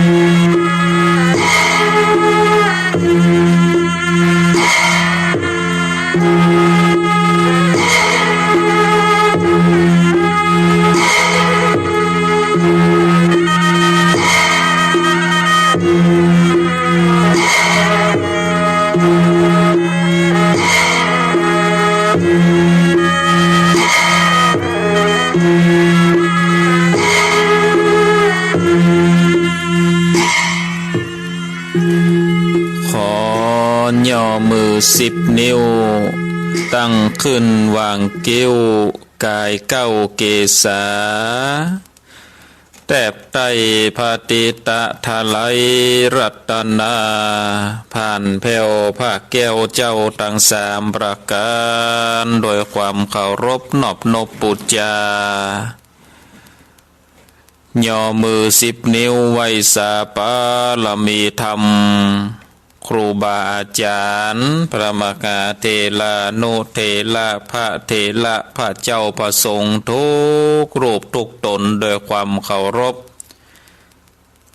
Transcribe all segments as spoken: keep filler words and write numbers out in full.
ขอย่อมือสิบนิ้ว ตั้งขึ้นวางเก๊ว ก๋ายเก๊าเกศา แตบใต้พระติตะไตรรัตนา ผ่านแผ้วพระแก้วเจ้าตังสามประก๋าน โดยความเคารพนอบนบปู๋จา ย่อมือสิบนิ้วไหว้สาบารมีธรรม ครูบาอาจ๋ารย์ พระมหาเถรานุเถระ พระเถระ พระเจ้าพระสงฆ์ทุกรูปทุกต๋น โดยความเคารพ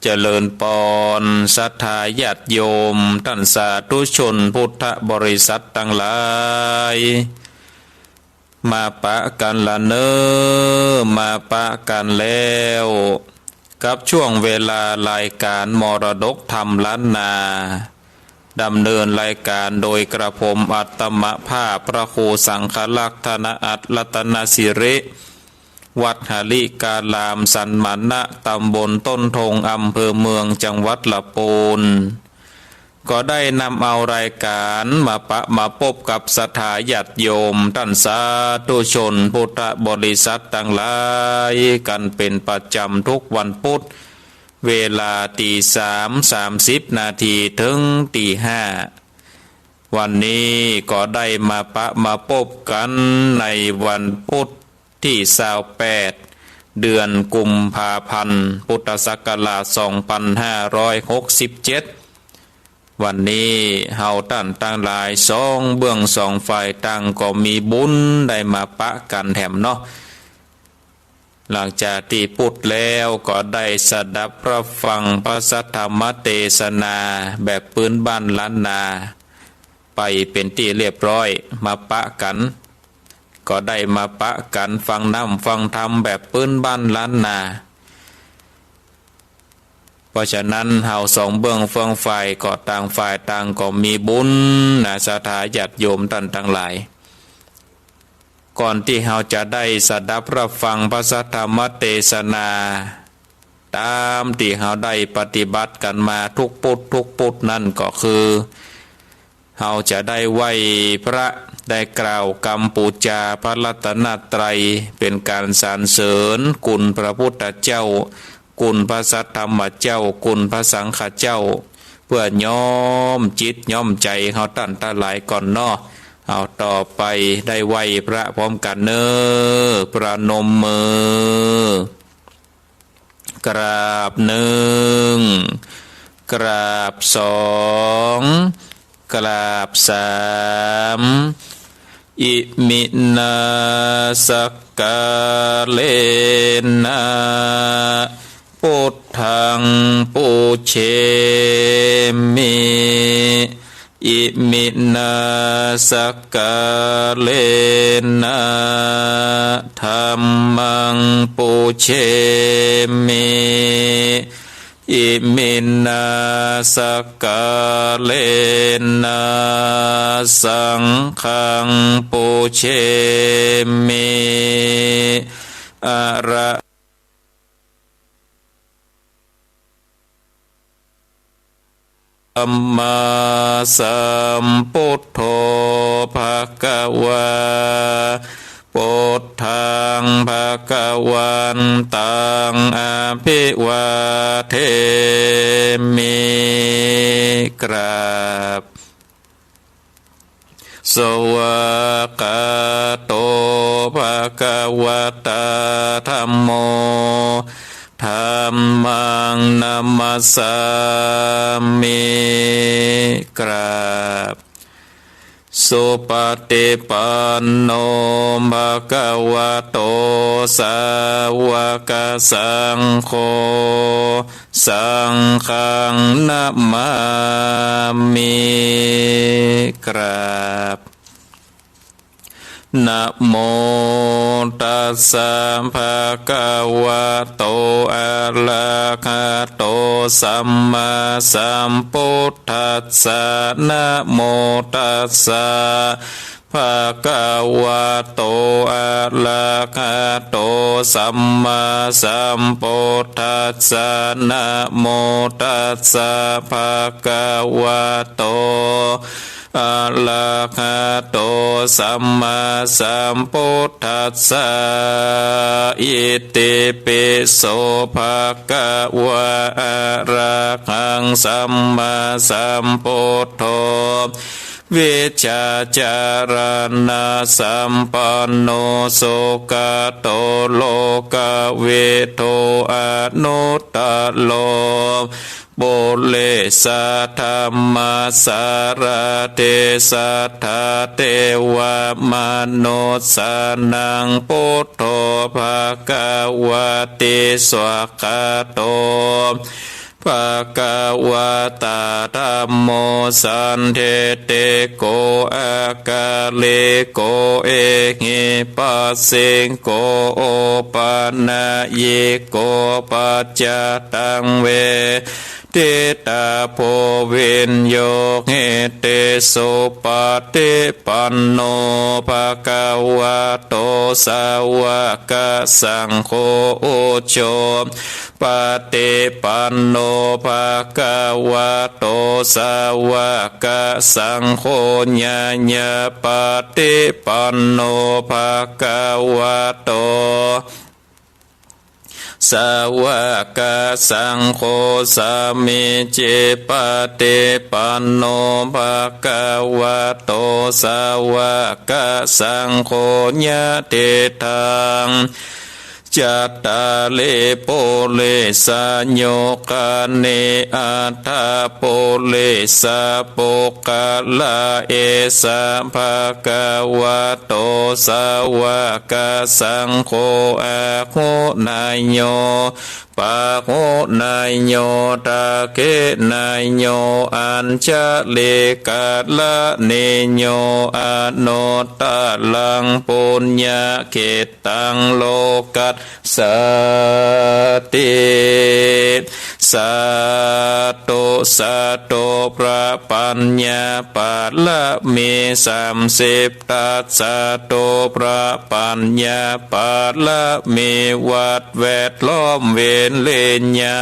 เจริญปอน ศรัทธาญาติโยม ต้านสาธุชนพุทธบริษัทตังหลาย มาปะกั๋นละเน่อ มาปะกั๋นแล้ว กับช่วงเวลารายก๋านมรดกธรรมล้านนา ดำเนินรายก๋านโดยกระผมอัตมภาพพระครูสังฆรักษ์ ธนอัตร รัตนสิริ วัดหริการามสันมานะ ตำบลต้นธง อำเภอเมือง จังหวัดละปูน ก็ได้นำเอารายก๋านมาปะมาปบกับศรัทธาญาติโยม ต้านสาธุชนพุทธบริษัทตังหลายกั๋นเป๋นประจ๋ำทุกวันปุ๊ธ เวลาตีสาม สามสิบนาที เถิงตีห้า วันนี้ก็ได้มาปะมาปบกั๋นในวันปุ๊ธ ตี้ซาวแปด เดือนกุมภาพันธ์ พุทธศักราชสองปันห้าร้อยหกสิบเจ็ด วันนี้เฮาต้านตังหลายสองเบื้องสองฝ่ายต่างก็มีบุญได้มาปะกั๋นแถมเนาะ หลังจากตี้ปุ๊ธแล้วก็ได้สดับรับฟังพระสัทธรรมเตสนาแบบปื้นบ้านล้านนา ไปเป๋นตี้เรียบร้อย มาปะกั๋น ก็ได้มาปะกั๋นฟังน้ำฟังธรรมแบบปื้นบ้านล้านนา เพราะฉะนั้นเฮาสองเบื้องสองฝ่ายก็ต่างฝ่ายต่างก็มีบุญนะ ศรัทธาญาติโยมต้านตังหลาย ก่อนตี้เฮาจะได้สดับรับฟังพระสัทธรรมเตสนา ต๋ามตี้เฮาได้ปฏิบัติกั๋นมาทุกปุ๊ธทุกปุ๊ธนั้นก็คือ เฮาจะได้ไหว้พระ ได้กล่าวกำปู๋จาพระรัตนตรัย เป๋นก๋านสรรเสริญคุณพระพุทธเจ้า คุณพระสัทธรรมเจ้า คุณพระสังฆเจ้า เปื้อย้อมจิตย้อมใจ๋เฮาต้านตังหลายก่อนเนาะ เอาต่อไปได้ไหว้พระพร้อมกั๋นเน่อ ประนมมือ กราบหนึ่ง กราบสอง กราบสาม อิมินา สักการะนะ พุทธัง ปูเชมิ อิมินา สักการะนะ ธัมมัง ปูเชมิ อิมินา สักการะนะ สังฆัง ปูเชมิ อะระ สัมมาสัมพุทโธ ภะคะวา พุทธัง ภะคะวันตัง อะภิวาเทมิ กราบ สวากขาโต ภะคะวะตา ธัมโม ธัมมัง นะมัสสามิ กราบ สุปฏิปันโน ภะคะวะโต สาวกสังโฆ สังฆังนะมามิ กราบ นะโมตัสสะ ภะคะวะโต อะระหะโต สัมมาสัมพุทธัสสะ นะโมตัสสะ ภะคะวะโต อะระหะโต สัมมาสัมพุทธัสสะ นะโมตัสสะ ภะคะวะโต อะระหะโต สัมมาสัมพุทธัสสะ อิติปิโส ภะคะวะ อะระหัง สัมมาสัมพุทโธ วิชชาจารณะสัมปันโน สุขะโต โลกะวิทู อนุตตะโร ปุริสะธัมมะสารถิ สัทธาเตวะมนุสสานัง พุทโธ ภะคะวะติ สวากขาโต ภะคะวะตา ธัมโม สันทิฏฐิโก อะกาลิโก เอหิปัสสิโก โอปะนะยิโก ปัจจตัง เวทิตาโพ วิญโญหิติ สุปะฏิปันโน ภะคะวะโต สาวกสังโฆ อุจโฉ ปะฏิปันโน ภะคะวะโต สาวกสังโฆ ญาญาปะฏิปันโน ภะคะวะโต สาวกสังโฆ สามีจิปะฏิปันโน ภะคะวะโต สาวกสังโฆ ญาติทัง จัตตาริ ปุริสายุคานิ อัฏฐะปุริสะปุคคละ เอสะ ภะคะวะโต สาวกสังโฆ อาหุเนยโย ปาหุเนยโย ทักขิเนยโย อัญชะลีกะระณีโย อนุตตะรัง ปุญญะเขต ตัง โลกัสสาติ สาธุ สาธุ พระปัญญาปารมี สามสิบทัศ สาธุ พระปัญญาปารมี วัตรแวดล้อม เวริญญา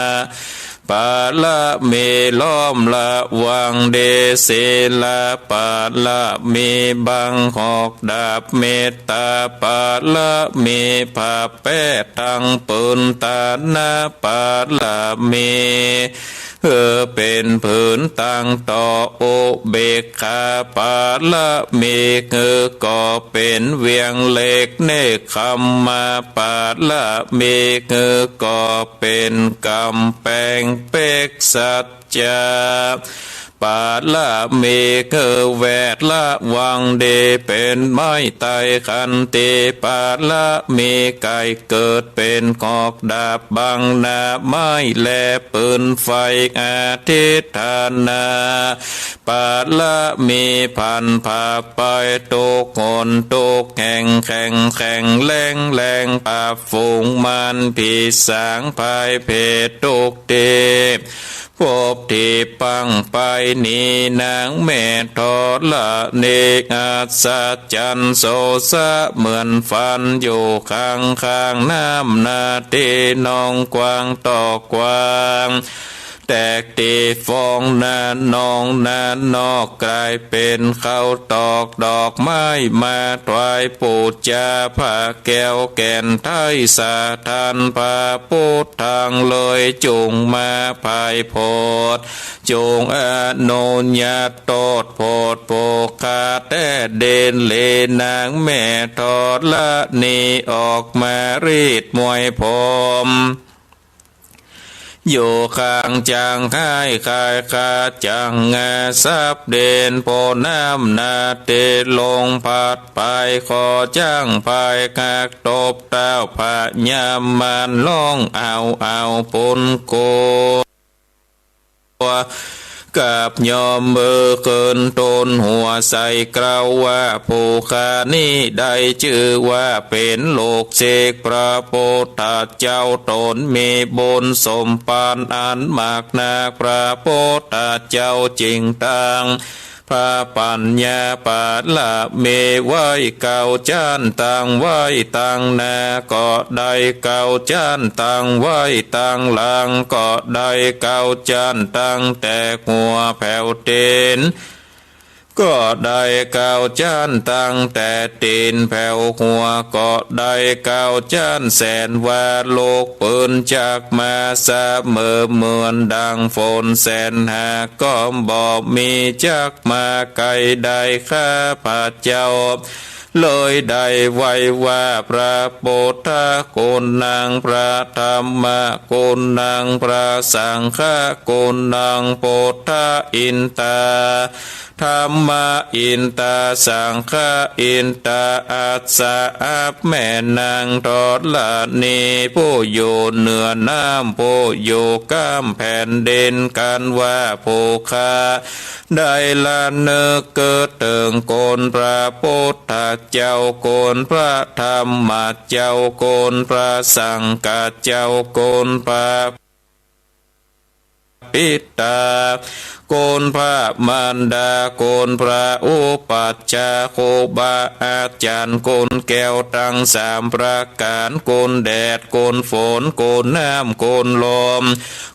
ปารมี ล้อมระวังดี ศีลปารมี บังหอกดาบ เมตตาปารมี ผ้าแป๊ตังปืน ตานะปารมี หื้อเป๋นผืนตังต่อ อุเบกขาปารมี หื้อก่อเป๋นเวียงเหล็ก เนกขัมมะปารมี หื้อก่อเป๋นก๋ำแปงเปกสัจจะปารมี หื้อแวดระวังดี เป๋นไม้ไต้ ขันติปารมี ไก่เกิดเป๋นหอกดาบ บังหน้าไม้และปืนไฟ อธิฏฐานะ ปารมี ผันผ่าไปทุกหนทุกแห่ง แข็งแข็งแรงแรง ปราบฝูงมารผีสาง พ่ายแพ้ทุกตี้ ภพตี้ปางไป นี้นางแม่ธรณี อัศจรรย์โสสะเหมือนฝัน อยู่ข้างข้างน้ำนาตี้ หนองกว้างตอกกว้าง แตกตี้ฟองนา หนองนานอกกลายเป๋นข้าวตอก ดอกไม้มาถวายปู๋จา ผ้าแก้วแก่นไท้สะท้าน พระพุทธังเลยจุ่งมา พ่ายโผดจุ่งอนุญาต โต้ษโผดโผกข้าแต๊เด่น เหลนางแม่ธรณี ออกมารีดมวยผม อยู่ข้างจ๋างฮ้ายคายคาจ๋างงาสับเด่น โผน้ำหน้าเตะลงพัดไป ขอจ๋างพายกักตบเต้าพญามาร ฮ้องเอาเอาปุ้นกั๋ว กับยอมมือขึ้นตูนหัวใส่เกล้าว่า ผู้ข้านี้ได้จื้อว่าเป๋นลูกศิษย์พระพุทธเจ้า ต๋นมีบุญสมบัติอันมากนัก พระพุทธเจ้าจึงตั้ง พระปัญญาบารมีไว้เก้าจ๊าน ตั้งไว้ตังหน้าก็ได้เก้าจ๊าน ตั้งไว้ตังหลังก็ได้เก้าจ๊าน ตั้งแต่หัวแผวตี๋นก็ได้เก้าจ๊าน ตั้งแต่ตี๋นแผวหัวก็ได้เก้าจ๊าน แสนว่าลูกปืนจักมาเสมอเหมือนดังฝน แสนหากก็บ่มีจักมาไกลได้ ข้าพเจ้าเลยได้ไหว้ว่า พระพุทธกุณัง พระธัมมกุณัง พระสังฆกุณัง ปุทธะอินตา ธัมมะอินตา สังฆะอินตา อัสสะ อับแม่นางธรณี ผู้อยู่เหนือน้ำ ผู้อยู่ก้ามแผ่นดิน กันว่าผู้ข้าได้ระนึกกึ๊ดเถิงคุณพระพุทธเจ้า คุณพระธัมมเจ้า คุณพระสังฆเจ้า คุณพระ ปิตา คุณพระมารดา คุณพระอุปัชฌาย์ ครูบาอาจ๋ารย์ คุณแก้วตังสามประก๋าน คุณแดด คุณฝน คุณน้ำ คุณลม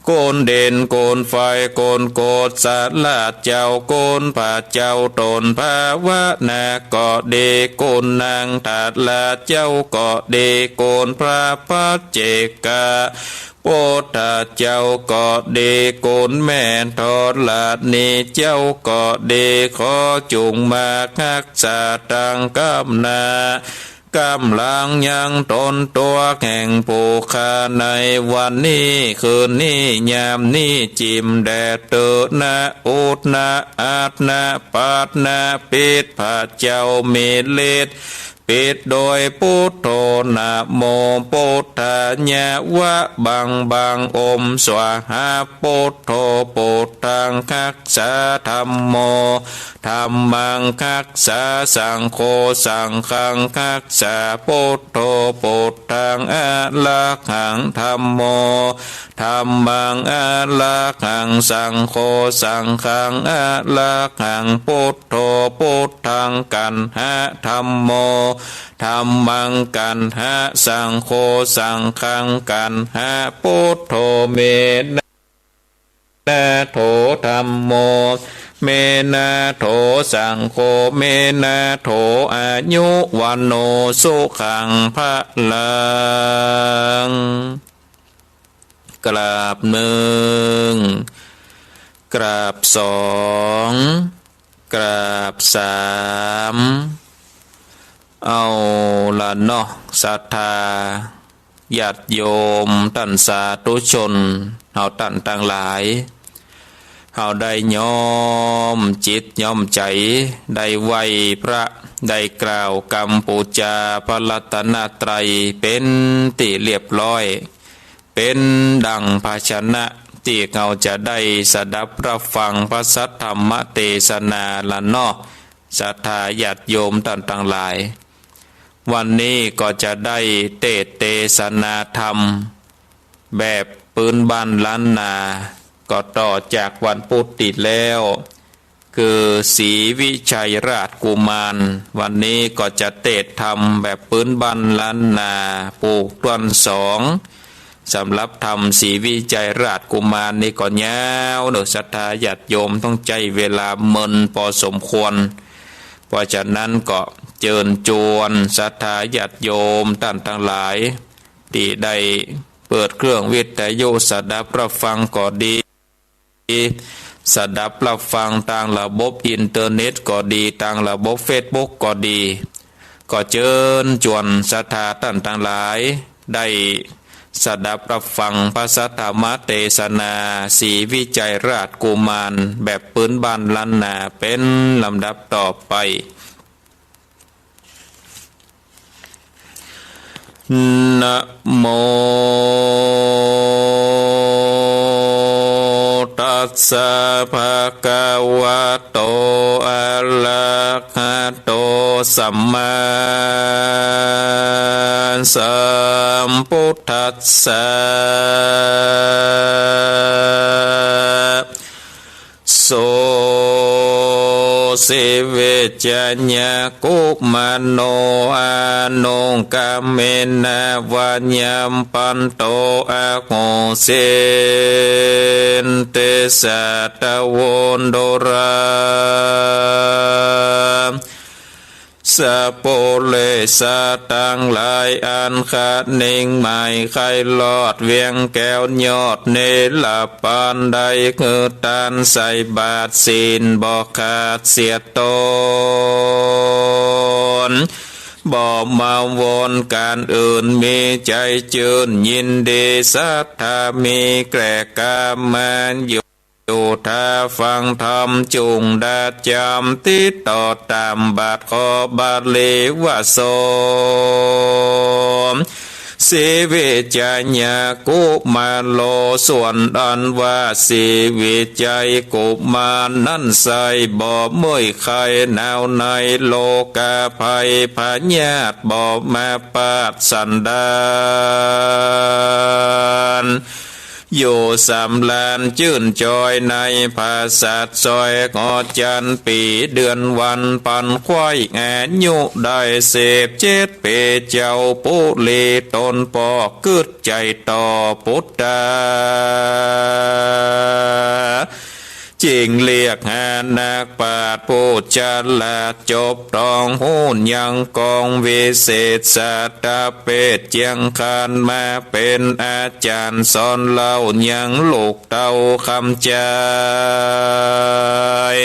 คุณดิน คุณไฟ คุณโกศลเจ้า คุณพระเจ้าต๋นภาวนาก็ดี คุณนางทาราเจ้าก็ดี คุณพระปัจเจก พุทธเจ้าก็ดี คุณแม่ธรณีเจ้าก็ดี ขอจุ่งมาฮักษาตังก้ำหน้าก้ำหลังยังต๋นตั๋วแห่งผู้ข้าในวันนี้คืนนี้ยามนี้ จิ่มแด่เต๊อะนะ อุดนะ อัดนะ ปัดนะ ปิด พระเจ้ามีฤทธิ์ ปิดโดยพุทโธ นะโมพุทธายะ วะบังบัง โอมสวาหา พุทโธ พุทธังฮักษา ธัมโม ธัมมังฮักษา สังโฆ สังฆังฮักษา พุทโธ พุทธังอะระหัง ธัมโม ธัมมังอะระหัง สังโฆ สังฆังอะระหัง พุทโธ พุทธังกัณหะ ธัมโม ธัมมังกัณหะ สังโฆ สังฆังกัณหะ พุทโธ เมนะโถ ธัมโม เมนะโถ สังโฆ เมนะโถ อายุ วัณโณ สุขัง พลัง กราบนึ่ง กราบสอง กราบสาม เอาละเนาะ ศรัทธาญาติโยมต้านสาธุชน เฮาต้านตังหลาย เฮาได้น้อมจิตน้อมใจ๋ ได้ไหว้พระ ได้กล่าวกำปู๋จาพระรัตนตรัยเป๋นตี้เรียบร้อย เป๋นดั่งภาชนะตี้เฮาจะได้สดับรับฟังพระสัทธรรมเตสนาละเนาะ ศรัทธาญาติโยมต้านตังหลาย วันนี้ก็จะได้เตสน์เตสนาธรรมแบบปื๊นบ้านล้านนา ก็ต่อจากวันพุธตี้แล้ว คือศรีวิชัยราชกุมาร วันนี้ก็จะเตสน์ธรรมแบบปื๊นบ้านล้านนา ปู๊กต้วนสอง สำหรับธรรมศรีวิชัยราชกุมารนี่ก็ยาวเนาะ ศรัทธาญาติโยมต้องใจ๊เวลาเมินพอสมควร เพราะฉะนั้นก็เจิญจวนศรัทธาญาติโยมต้านตังหลาย ตี้ได้เปิดเครื่องวิทยุสดับรับฟังก็ดี สดับรับฟังตางระบบอินเทอร์เน็ตก็ดี ตางระบบเฟซบุ๊กก็ดี ก็เจิญจวนศรัทธาต้านตังหลาย ได้ สดับรับฟังพระสัทธรรมเตสนา ศรีวิชัยราชกุมาร แบบปื้นบ้านล้านนา เป๋นลำดับต่อไป นะโม ตัสสะ ภะคะวะโต อะระหะโต สัมมาสัมพุทธัสสะ โส สิวิชยกุมารโน อนุกรรมเมนะ วะยัง ปันโต อะโหสินติ สัตตะ โว ตุระ สะ ปุริสะตังหลาย อันคะเน่งหมายใค่ลอดเวียงแก้วยอดเนรปาน ได้หื้อตานใส่บาตรศีลบ่ขาดเสียตน บ่มาวนก๋านอื่น มีใจ๋จื้นยินดี สัทธามีแก่กล้ามาอยู่ อยู่ถ้าฟังธรรมจุ่งดาจ๋ำ ติดต่อต๋ามบาทขอบาลีว่า โส สิวิชยกุมารโล ส่วนอันว่าศรีวิชัยกุมารนั้นไส้ บ่เมื่อยใค่หนาวในโลกาภัย พยาธิบ่มาปาดสันดาน อยู่สำราญจื้นจอยในผาสัตว์ซอยหอจันทร์ ปี๋เดือนวันปันไขว้ อายุได้สิบเจ็ดปี๋ เจ้าปุรีต๋นปอกกึ๊ดใจ๋ต่อปุทธา จึงเรียกหานักปราชญ์ผู้ฉลาด จบต้องฮู้ยังกองวิเศษสัตตะเปชฌ์ เจียงคานมาเป๋นอาจ๋ารย์ สอนเล่ายังลูกเต้าคำจ๋าย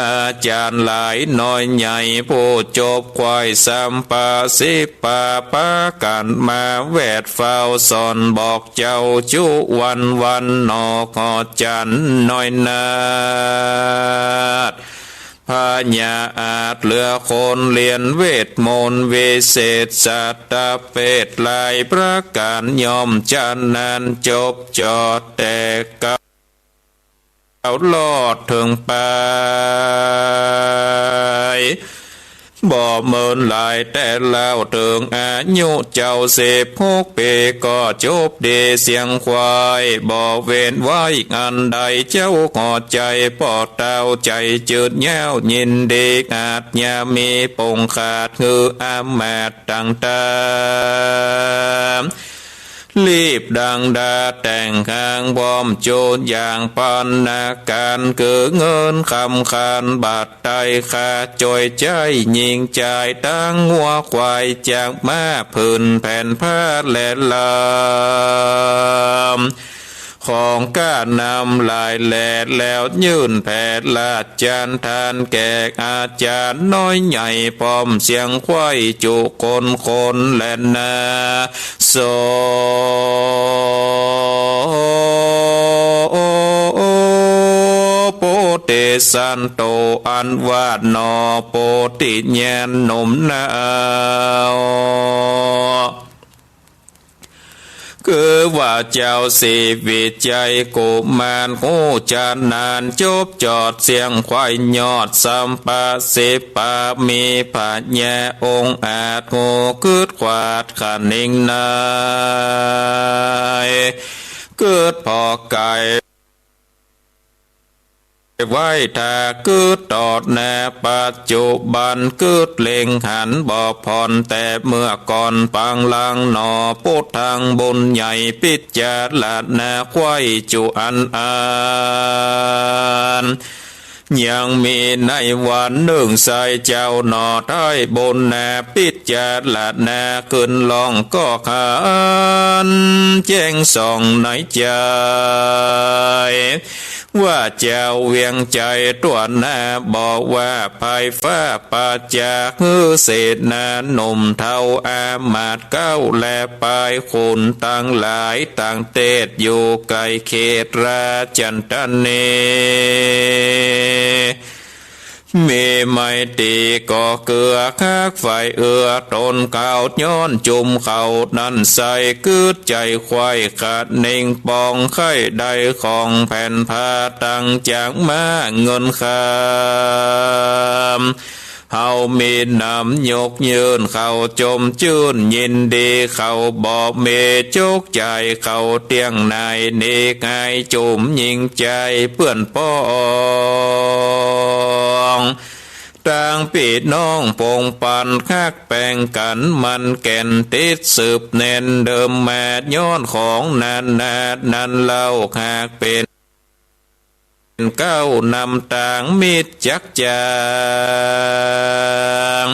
อาจ๋ารย์หลายน้อยใหญ่ ผู้จบไขว้สัมปะสิบปะ ปากั๋นมาแวดเฝ้า สอนบอกเจ้าจุวันวัน หนอหอจันทร์น้อยนาฏ พญาอาจเหลือคนเรียนเวทมนต์ วิเศษสัตตะเปชฌ์หลายประก๋าน ย่อมฉะนั้นจบจอดแต่เก๊า เอาลอดเถิงปาย บ่เมินหลายแต่เล่า เถิงอายุเจ้าสิบหกปี๋ ก็จบดีเสียงไขว้ บ่เว้นไว้อันใด เจ้าหอใจ๋ปอดเต้า ใจ๋จืดยาวยินดี อาจยามีปงขาด หื้ออามาตย์ต่างต๋า รีบดังดาแต่งหาง พร้อมโจรอย่างปานนาก๋าน คือเงินคำคานบาทไต้ ค่าจ่อยใจ๊ยิงจ่าย ตังงัวไขว้ จากม้า ผืนแผนผ้าและลำ ของก้านำหลายแล แล้วยื่นแผ่ราชทานแก่อาจ๋ารย์น้อยใหญ่ พร้อมเสียงไขว้จุคนคนแลนา โส โพธิสัตโต อันว่าหนอโพธิญาณหนุ่มนา คือว่าเจ้าศรีวิชัยกุมาร ฮู้ฉะนั้นจบจอดเสียงไขว้ยอดสัมปะสิบปะ มีพญาองค์อาจ ฮู้กึ๊ดขวาดคะเน่งใน กึ๊ดผ่อไก่ ไว้ถ้ากึ๊ดตอดนา ปัจจุบันกึ๊ดเล็งหันบ่ผ่อน แต่เมื่อก่อนปางหลังหนอ พุทธังบุญใหญ่ พิจารณาไขว้จุอันอัน ยังมีในวันนึ่ง ชายเจ้าหน่อไท้บุญนา ปิจารณาขึ้นล่องก็หันแจ้งส่องในใจ๋ ว่าเจ้าเวียงใจ๋ตั๋วหน้า บอกว่าไพร่ฟ้าประจักษ์ หื้อเสนาหนุ่มเฒ่าอามาตย์เก๊า และปายขุนตังหลาย ต่างเตรียมอยู่ใก้เขตราชจันทนี มีไมตรีก็เกื้อคักใฝ่เอื้อต๋น เขาย้อนจุมเขานั้นใส่ กึ๊ดใจ๋ใค่คะเน่งปอง ใค่ได้ของแผ่นผ้าตังจ๋างมา เงินคำ เฮามีน้ำยกยื่น เขาจมจื้นยินดี เขาบ่มีจุกใจ๋ เขาเตี้ยงนายหนีกาย จุมยิงใจ๋เปื้อนป้อง ตังปี้น้องปงปัน ฮักแป๋งกั๋นมันแก่น ติดสืบแน่นเดิมมา ย้อนของนานานั้นเล่า หากเป๋น เก๊านำตางมิตรจักจ๋าง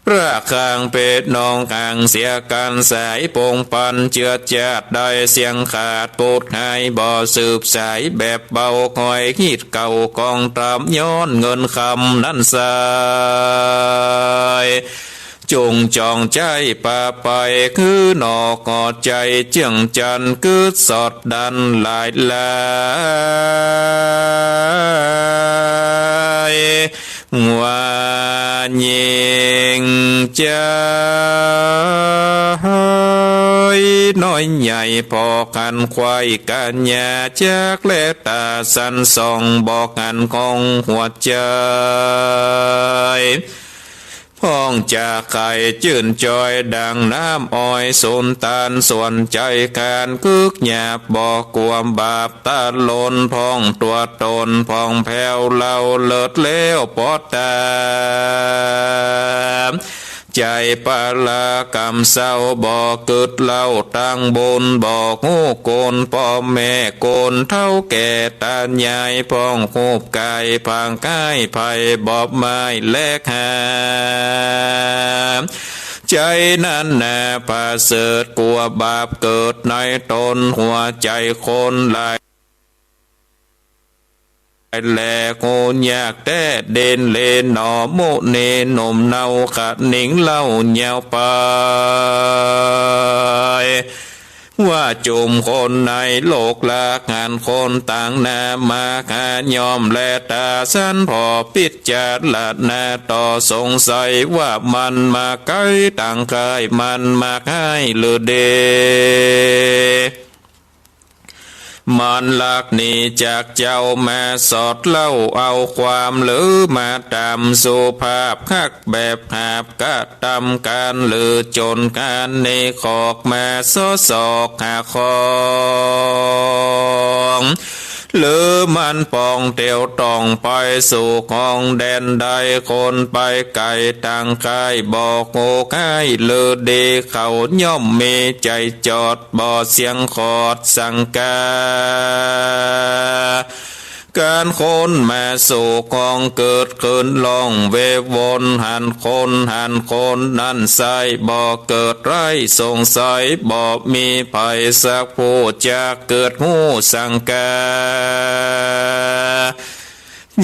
พระคางเป๋นน้องห่างเสียกั๋นสาย ปงปันเจื้อจาติได้เสี้ยงขาด ปุตรหายบ่สืบสาย แบบเบาคอยฮิตเก่ากองตาม ย้อนเงินคำนั้นสาย จุ่งจ่องใจ๊ปาไป คือหนอก่อใจ๋เจื้องจันทน์ กึ๊ดสอดดันหลายหลาย ว่ายิ่งใจ๋ น้อยใหญ่ผ่อขันไขว่กัญญา จักแลต๋าสันส่อง บ่หันของหัวใจ๋ พ่องจากใค่จื้นจอย ดั่งน้ำอ้อยสูนตาน ส่วนใจ๋ขานกึกหยาบ บ่กั๋วบาปตะลน พ่องตั๋วต๋นพ่องแผ้ว เล่าเลิศแล้วปอดตา ใจ๋ปะละกำเศร้า บ่กึ๊ดเล่าตังบุญ บ่ฮู้คุณป้อแม่คุณเฒ่าแก่ต๋ายาย พ่องฮูบก๋ายผางก๋ายไพบ่ไม้แลกหา ใจ๋นั้นนาประเสริฐ กั๋วบาปเกิดในต๋น หัวใจ๋คนหลาย แลกฮู้ยากแต๊ เด่นเลหนอมุนีหนุ่มเนา คะนิงเล่ายาวไป ว่าจุ่มคนในโลกละหันคนต่างหน้า มาหาย่อมแลต๋าสันผ่อ ปิจารณาต่อสงสัย ว่ามันมาไกลต่างใค่ มันมาฮ้ายหรือดี มันลักหนีจากเจ้ามาสอดเล่า เอาความหรือมาต๋ามสุภาพ ฮักแบบหาบกระตำก๋าน หรือจนก๋านหนีขอกมาซอสอกหาของ หรือมันปองเตียวต้องไปสู่ของแดนใด คนไปไก๋ต่างใค่ บ่ฮู้ฮ้ายหรือดี เขาย่อมมีใจ๋จอด บ่เสี้ยงขอดสังกา ก๋านคนมาสู่ของเกิดขึ้นล่องเววน หันคนหันคนนั้นใส่ บ่เกิดไร้สงสัย บ่มีใผสักผู้จักเกิดฮู้สังกา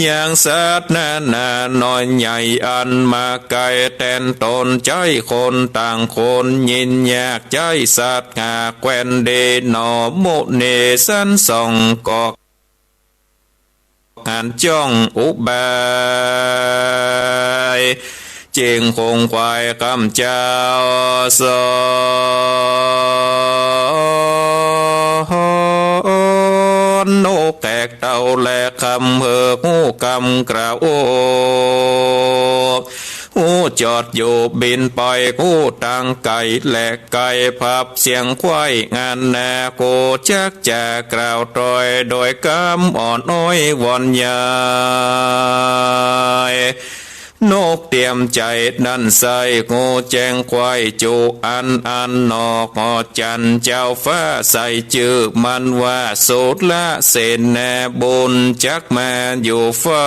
ยังสัตว์นานาน้อยใหญ่ อันมาไก๋แตนต๋น ใจ๊คนต่างคน ยินยากใจ๊สัตว์หาแควนดี หนอมุนีสันส่องก็ หันจ้องอุบาย จึงคงไขว่กำเจ้าสอน โอแขกเต้าและกำเฮอฮู้กำกล่าว ฮู้จอดอยู่บินไป ฮู้ตางไก๋และไก๋พับ เสียงไขว่งานนา ฮู้จักจากล่าวตอย โดยกำอ่อนอ้อยวอนใหญ่ นกเตียมใจ๋นั้นใส่ฮูแจ้งไขว่จุอันอันนอกหอจั๋นเจ้าฟ้าใส่จื้อมันว่าสุรเสนาบุญจักมาอยู่เฝ้า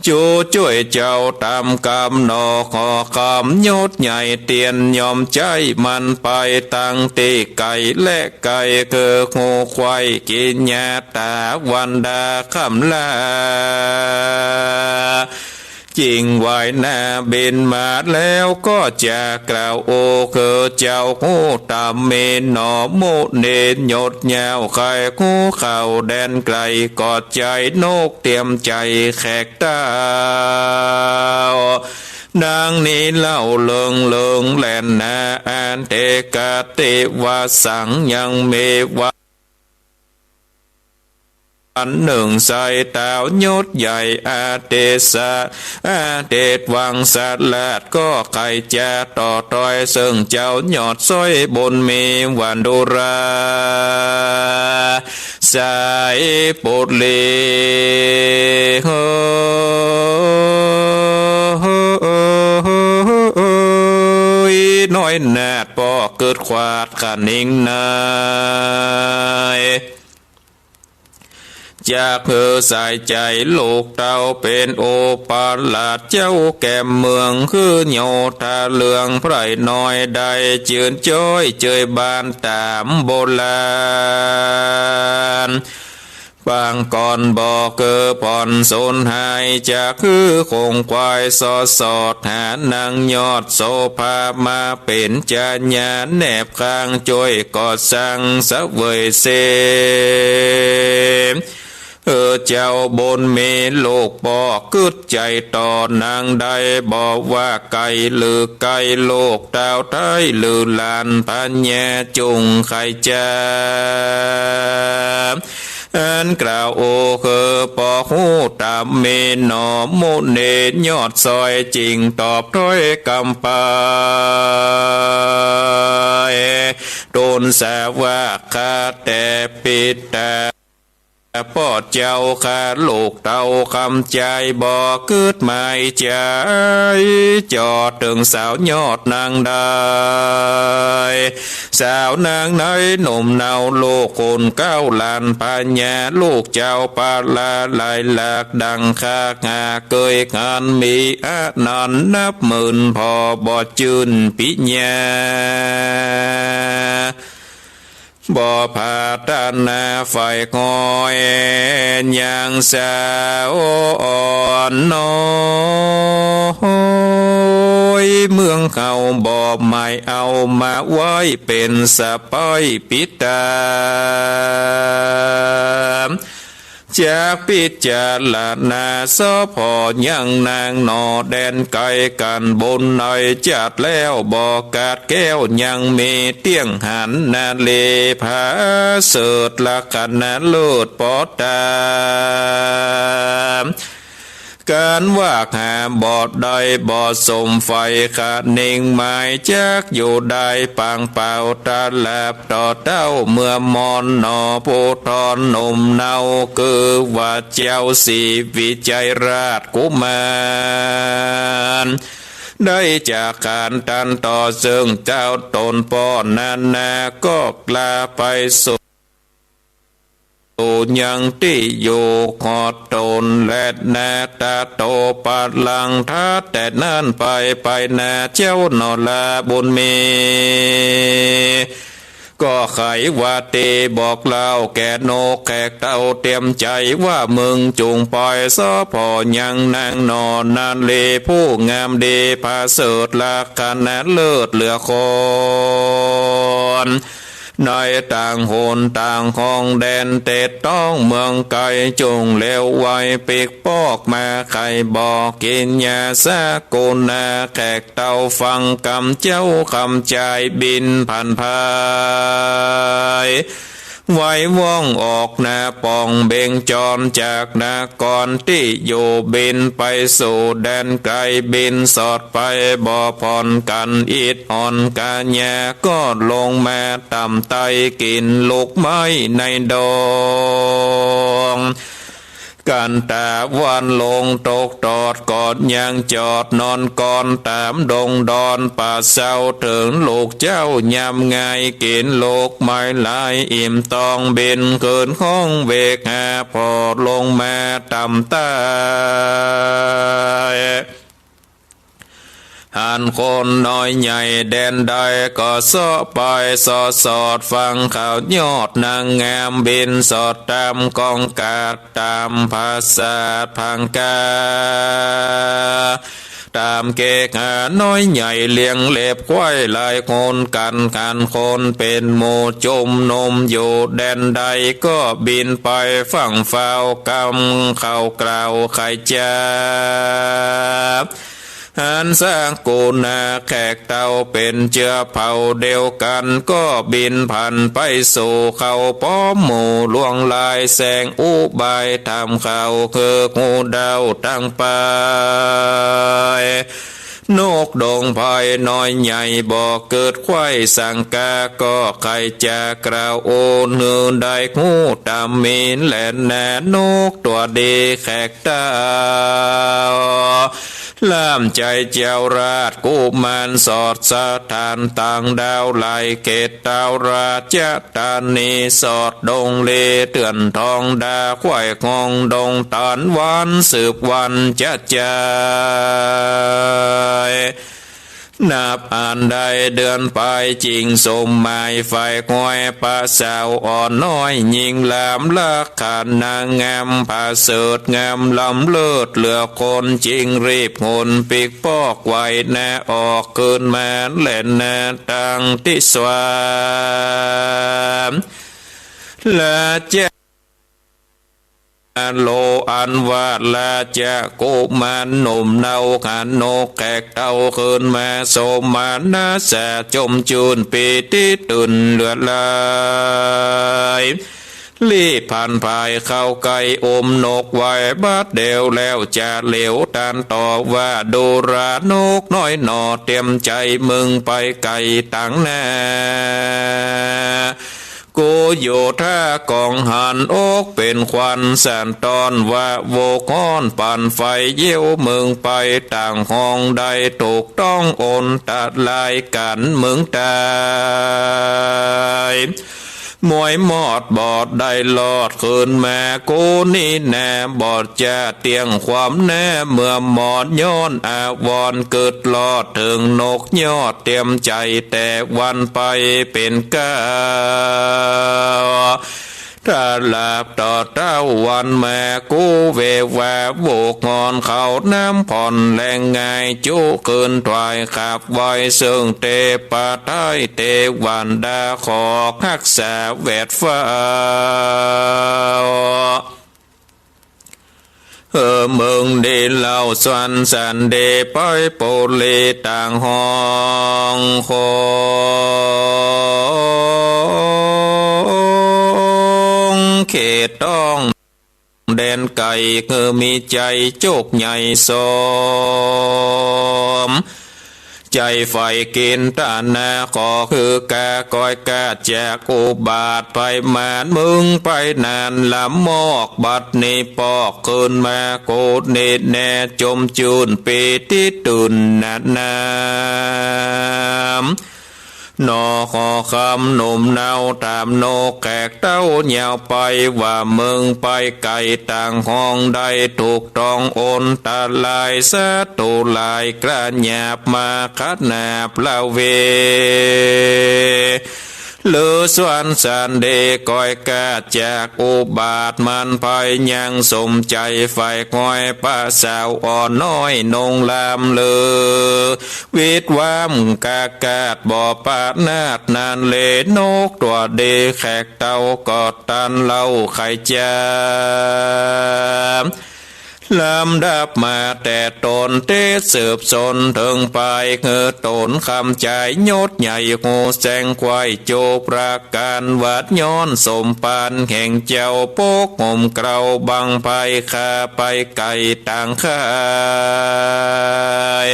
จูจ้วยเจ้าต๋ามกำหนอ ขอคำยศใหญ่เตียนยอมใจ๊มันไปตังตี้ไก๋และไก๋ คือฮูไขว่กิริยาต๋าวันดาคำลา จิ่งไหว้หน้าบิณฑบาตแล้วก็จะกล่าว โอคือเจ้าฮูต๋ามมีหนอ มุนียศยาวใค่ฮูข่าวแดนไก๋ ก็ใจ๋นกเตียมใจ๋แขกเต้า ดังนี้เล่า เลิงเลิงแล่นนา อาเตกะติวาสัง ยังมีวันนึ่ง ใส่ต้าวยศใหญ่อาเตสะ อาเตสวังสะหลาด ก็ใค่จะต่อต้อยเซิ่งเจ้ายอดซ้อยบุญมีวันดุรา สายปุรี โฮ น้อยนาฏป้อกึ๊ดขวาดขะนิงนาย จากหื้อสายใจ๋ลูกเต้าเป๋นอุปราชเจ้าแก่เมือง คือโยธาเรืองไพร่น้อยได้จื้นจ้อยเจยบานต๋ามโบราณ ปางก่อนบ่คือผ่อนสูญหาย จากหื้อคงควายสอดสอดหานางยอดโสภามาเป๋นจาญาแนบข้างจ้วยก่อสร้างเสวยเส เออ เจ้าบุญมีลูกป้อกึ๊ดใจ๋ต่อนางได้ บ่ว่าไก๋หรือใก้ ลูกเต้าไท้หรือหลานพญาจุ่งใค่จะ อันกล่าวโอคือป้อฮูต๋ามมีหนอ มุนียอดซ้อยจิ่งตอบถ้อยกำไป ตูนสาวกข้าแต่ปิตา ป้อเจ้าข้าลูกเต้าคำใจ๋บ่กึ๊ดหมายใจ๋ จ่อเถิงสาวยอดนางได้ สาวนางในหนุ่มเนาลูกคนเก้าหลานพญา ลูกเจ้าปาลาหลายหลากดังคากหาเกยกันมีอนันต์นับหมื่นผ่อบ่จื้นปิญญา บ่ผาดนาฝ่ายคอย ยังสาวอ่อนน้อย เมืองเขาบ่หมายเอามาไว้เป๋นสะใภ้ปิตา จักพิจารณาสะผ่อยังนางหนอ แดนไก๋กั๋นบุญในจัดแล้วบ่ขาดแคล้ว ยังมีเตี้ยงหันนารีผาเสริฐลักขณะเลิศปอตา ก๋านว่าหาบ่ได้บ่สมใฝ่ ขะนิงหมายจักอยู่ได้ปางเป่าตะหลาบต่อเต้าเมื่อมอนหนอ ผู้ทอนหนุ่มเนาคือว่าเจ้าศรีวิชัยราชกุมาร ได้จากขานตันต่อเซิ่งเจ้าต๋นป้อนั้นนา ก็กล้าไปสู่ ยังตี้อยู่ขอดต๋นแลนา ตะโตปะลังทัดแต่นั้นไป ไปนาเจ้าหนอลาบุญมี ก็ไขว่าตี้บอกเล่าแก่นกแขกเต้าเตียมใจ๋ว่า มึงจุ่งไปสะผ่อยังนางหนอนารีผู้งามดีผาเสริฐลักขณะเลิศเหลือคน ในต่างหนต่างห้องแดนเต็ดต้องเมืองไก๋ จุ่งเร็วไวปิ๊กปอกมา ใค่บ่กิริยาสะกุณา แขกเต้าฟังกำเจ้าคำใจ๋บิณฑบาตไป ไหวว่องออกนาป่องเบ่งจรจากนครตี้อยู่บิณฑไปสู่แดนไก๋ บิณฑสอดไปบ่ผ่อนกั๋นอิดอ่อนกายา ก็ลงมาต่ำไต้กิ๋นลูกไม้ในดง กั๋นต๋าวันลงตกตอด ก็ยังจอดนอนกอนต๋ามดงดอนป่าเซา เถิงลุกเจ๊ายามงาย กิ๋นลูกไม้หลายอิ่มตอง บินขึ้นห้องเวกหาพ่อลงมาต่ำใต้ หันคนน้อยใหญ่แดนใดก็เซาะไปสอดสอด ฟังข่าวยอดนางงาม บินสอดต๋ามกองกาด ต๋ามผาสาทพังกา ต๋ามเกหาน้อยใหญ่เลี้ยงเล็บควายหลายคน กั๋นหันคนเป๋นหมู่จุมนุมอยู่แดนใด ก็บินไปฟั่งฟ้าวกำเขากล่าวไขจ๋า หันสกุณาแขกเต้าเป๋นเจื้อเผ่าเดียวกั๋น ก็บินผันไปสู่เขาป้อมหมู่ลวงลาย แสงอุบายถามข่าวคือฮู้เดาตังไป นกดงไพรน้อยใหญ่บ่เกิดไขว้สังกา ก็ไขจ๋ากล่าวโอหื้อได้ฮู้ต๋ามมีแลนา นกตั๋วดีแขกเต้า ล้ำใจ๋เจ้าราชกุมาร สอดสถานต่างดาวหลายเขต เต้าราชธานีสอดดงเล เตื้อนทองดาไขว้ห้องดงต๋านวันสืบวันจะจาย นับอันได้เดือนปาย จิ่งสมหมายฝ่ายห้อย ปะสาวอ่อนน้อยยิ่งหลาม ลักขณะงามผาเสริฐงามล้ำเลิศเหลือคน จิ่งรีบหนปิ๊กปอกไหวนาออกคืนมาแลนาตังติสวา ราช โลอันว่าราชกุมารหนุ่มเนา หันนกแขกเต้าคืนมา สมมานาสาจมจื้นปีติตื่นเลือดไหล รีบผันผายเข้าใก้อุ้มนกไว้บัดเดียว แล้วจะเหลียวตรัสตอบว่า ดูราโนกน้อยหน่อ เตรียมใจ๋มึงไปไก๋ตางหน้า กูอยู่ท่ากองหันอกเป๋นขวัญสั่นต้อน ว่าโวกฮ้อนปั่นไฟเยี่ยวมึงไปตางห้อง ได้ถูกต้องอันตรายกั๋นมึงต๋าย มวยมอดบอดได้รอดคืนมา กูนี้นาบอดจะเตี้ยงความหน้า เมื่อหมอนย้อนอาวรณ์กึ๊ดรอดเถิงนกยอด เตรียมใจ๋แต่วันไปเป๋นก้าว ถ้าหลับต่อเต้าวันมา กูเววาโวกฮ้อนเขาน้ำผ่อนแรงง่าย จุคืนถวายขับไหว้เซิ่งเตปะไท้ เตวันดาขอฮักษาแวดฟ้า เออ มึงดีเล่าสวนสันเดไปปุรีตางห้องคง เขตต้องแดนไก๋ คือมีใจ๋จุกใหญ่สม ใจ๋ใฝ่กิ๋นตานา ขอหื้อก้าก้อยกาจากอุบาทภัยมาร มึงไปนานละมอก บัดนี้ปอกคืนมา กูนี้แน่จมจื้นปีติตื่นนานา หนอขอคำหนุ่มเนาถามนกแขกเต้ายาวไป ว่ามึงไปไก๋ตางห้องได้ถูกต้องอันตราย ศัตรูหลายกล้าหยาบมาขนาบละเว หรือสวนสันเดก้อยกาจากอุบาทมันภัย ยังสมใจ๋ฝ่ายห้อยปะสาวอ่อนน้อยนงลามเลือ วิตวามกากาดบ่ปะนาดนานเล นกตั๋วดีแขกเต้าก็ตันเล่าไขจ๋า ลำดับมาแต่ต๋นเต๊ะสืบสนเถิงปาย หื้อต๋นคำใจ๋ยศใหญ่ฮู้แจ้งไขว้ จุประก๋านวัดย้อนสมปานแห่งเจ้า ปกห่มเกล้าบังไพร่ข้าไปไก๋ตางค่าย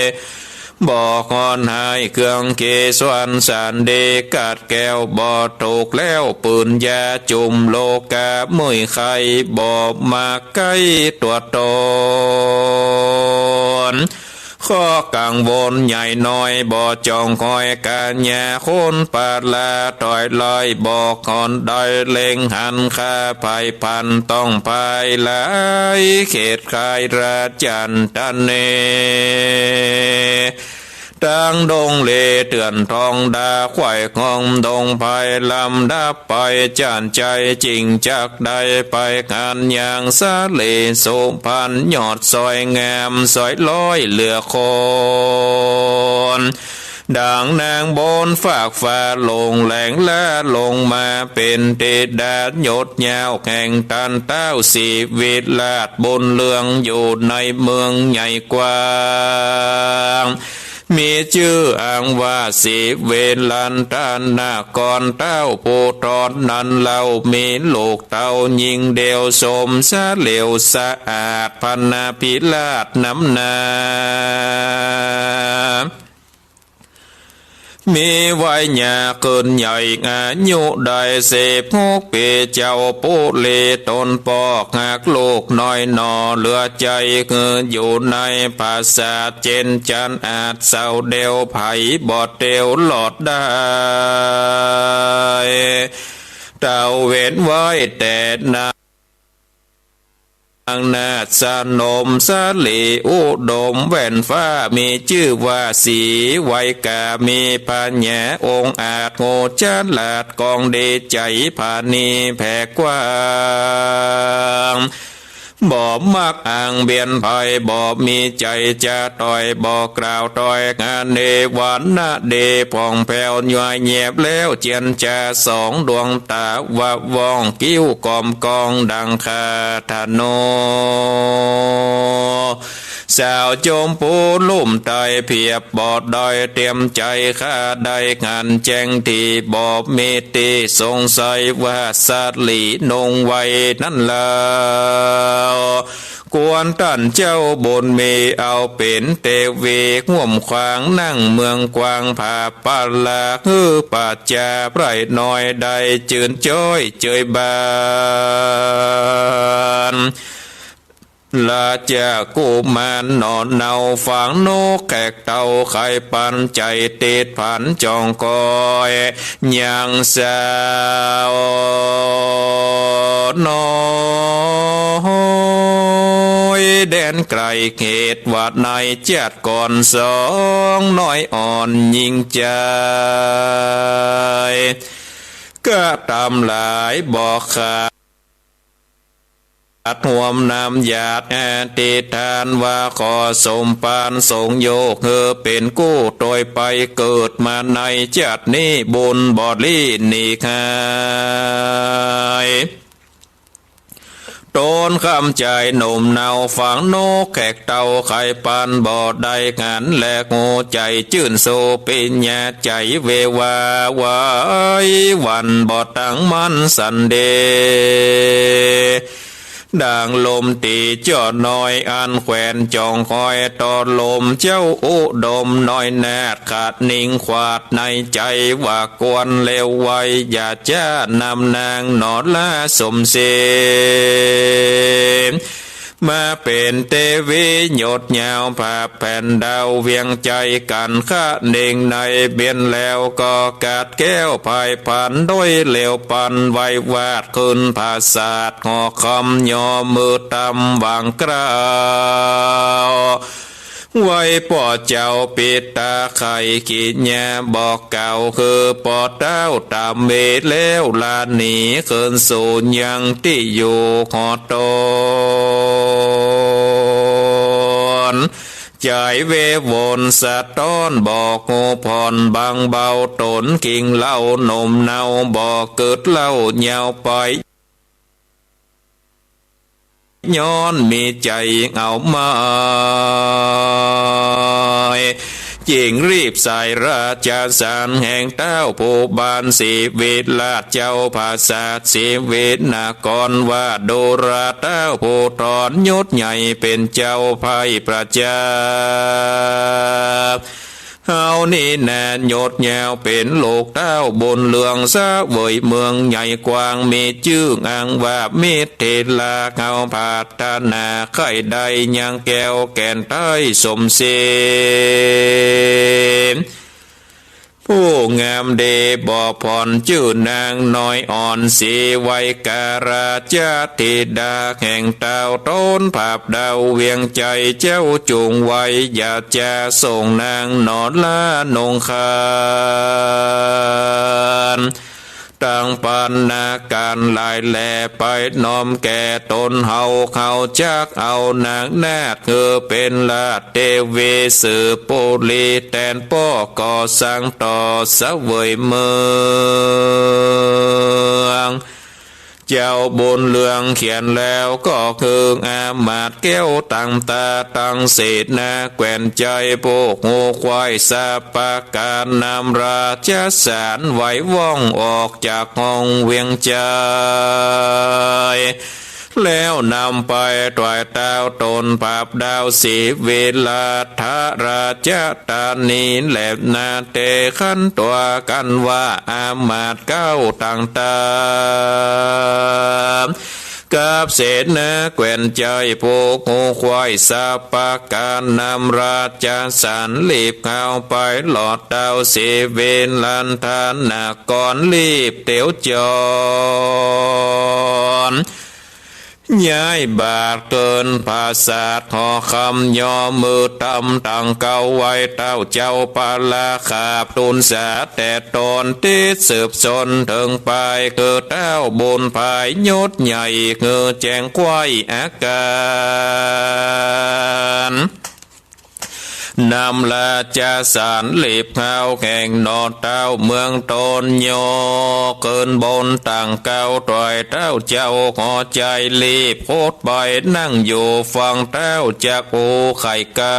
บ่ฮอนหาย เครื่องเกสรสันเดกัดแก้ว บ่ถูกแล้วปืนยาจุ่มโลกา เมื่อยไข้บ่มาใก้ตั๋วต๋น ข้อกังวลใหญ่น้อย บ่จ้องคอยก๋านยา คนปาลาถอยลอย บ่ฮอนได้เล็งหัน ข้าภัยพันต้องภายหลาย เขตคายราชันทะเน ตังดงเลเถื่อนทองดา ไขว่ห้องดงไพร ลำดับไปจาดใจ๋ จึงจักได้ไปหัน ยังสาลีสุพรรณ ยอดสวยงามสวยลอยเหลือคน ดังนางบนฟากฟ้า ลงแหลงล้าลงมา เป๋นธิดายศยาว แห่งต้านท้าวศรีวิราช บุญเรืองอยู่ในเมืองใหญ่กว้าง มีจื้ออังว่าศรีวิรัตนนคร ท้าวผู้ทอดนั้นเล่า มีลูกเต้าญิงเดียว สมสะเหลียวสะอาด พรรณาภิราชนำหน้า มีวัยยาขึ้นใหญ่ อายุได้สิบหกปี๋ เจ้าปุรีต๋นปอกหักลูกน้อยหน่อ เหลือใจ๋หื้ออยู่ในปราสาท เจ๋นจันอาจเศร้าเดียว ใผบ่เตียวรอดได้ เต้าเว้นไว้แต่นาง นางนาฏสนมสาลีอุดมแว่นฟ้า มีจื้อว่าศรีไวกา มีผญาองอาจโหดฉลาดกองดีใจ๋ผานีแผ่กว้าง บ่มักอ่างเบียดภัย บ่มีใจ๋จะต่อย บ่กล่าวถ้อยหา เนวานะดีผ่องแผ้ว ย่อยแยบแล้วเจียนจา สองดวงตา วาบว่องคิ้วกลมกองดังคาธนู สาวจมพูลุ่มไต้เพียบ บ่ด้อยเตียมใจ๋ ข้าได้หันแจ้งดี บ่มีตี้สงสัย ว่าสาลีนุ่งไว้นั้นแล้ว ควรต้านเจ้าบุญมี เอาเป๋นเตวีฮ่วมขวาง นั่งเมืองกว้าง ผาปาลา หื้อปราชญ์ไพร่น้อย ได้จื้นจ้อยเจยบาน ราชกุมารหน่อเนาฝางนกแขกเต้า ใค่ปันใจ๋ติดพันจ้องคอย ยังสาวน้อยแดนไก๋ เหตุว่าในจัดก่อนสองน้อยอ่อนยิ่งใจ๋ กระตำหลายบ่ขาด ห่วมน้ำหยาดอธิษฐานว่า ขอสมภารทรงยกหื้อเป๋นกู้ โตยไปเกิดมาในจัดนี้ บุญบ่หลีกหนีหาย ต๋นคำใจ๋หนุ่มเนาฝางนกแขกเต้า ใค่ปันบ่ได้หัน และหัวใจ๋จื้นโสเภณีใจ๋เววา ไหวหวั่นบ่ตั้งมั่นสันเด ดังลมตีจ้อน้อยอันแขวนจ้องคอย ต่อลมเจ้าอุดมน้อยนาฏ ขาดนิ่งขวาดในใจ๋ว่าควรเลวไว อย่าจ๊านำนางหน่อละสมเส มาเป๋นเตวียศยาว ผาแผ่นดาวเวียงใจ๋ กั๋นคะเน่งในเบียนแล้ว ก็กัดแก้วพายพัน โดยเร็วปันไววาด ขึ้นผาสาทหอคำ ย่อมือตำวางกล่าว ไหว้ป้อเจ้าปิดต๋าไข่กิญญา บอกกล่าวคือป้อเต้าต๋ามเมแล้ว ลาหนีคืนสู่ยังตี้อยู่หอต๋น ใจ๋เววนสะต๊อน บอกฮูผ่อนบางเบาต๋น กิ่งเหล้าหนุ่มเนา บ่กึ๊ดเหล้ายาวไป ย้อนมีใจ๋เอาไม้ จึงรีบสายราชสารแห่งเต้าผู้บานศรีวิราชเจ้าผาสาทศรีวินคร ว่าดูราเต้าผู้ทอดยศใหญ่เป๋นเจ้าไพร่ประชา เฮานี้นา ยศยาวเป๋นลูกเต้าบุญเรือง เสวยเมืองใหญ่กว้าง มีจื้ออังว่ามิถิลา เฮาปรารถนาใค่ได้ยังแก้วแก่นไต้สมศรี ผู้งามดีบ่ผ่อน จื้อนางน้อยอ่อนศรีไวการา จาธิดาแห่งเต้าโตนผาบดาวเวียงใจ๋ เจ้าจุ่งไวอย่าจาส่งนางหนอลา นงคาน ตังปันนาก๋านหลายแล ไปน้อมแก่ต๋นเฮา เขาจักเอานางนาฏ หื้อเป๋นราชเตวี สืบปุรีแตนป้อ ก่อสร้างต่อเสวยเมือง เจ้าบุญเรืองเขียนแล้วก็ คืออามาตย์แก้วตังตา ตังเสนาแคว่นใจ๋ ผู้ฮู้ใคว่สัพพะก๋าน นำราชสารไหวว่อง ออกจากห้องเวียงใจ๋ แล้วนำไปถวายเต้าโตนผาบดาวศรีวิราชราชธานีแลนา เตขันตั๋วกั๋นว่าอามาตย์เก๊าตังตา กับเสนาแคว่นใจ๋ ผู้ฮู้ใคว่สัพพะก๋าน นำราชสารรีบเข้าไป หลอดเต้าศรีวิราชนคร รีบเตียวจ๋อน ย้ายบาทเกิ๋นผาสาทหอคำ ย่อมือตำตังเก๊าไหว้เต้าเจ้าพระราชา ปู๋นสาแต่ต๋นติดสืบสนเถิงปาย คือเต้าบุญภายยศใหญ่ คือแจ้งใคว่อาก๋าน นำราชสารรีบเข้าแห่งหนอเต้าเมืองต๋น ยกเกินบนตังเก๊า ตวยเต้าเจ้าหอใจ๋ รีบโคตรไปนั่งอยู่ฟังเต้าจักอู้ไขกำ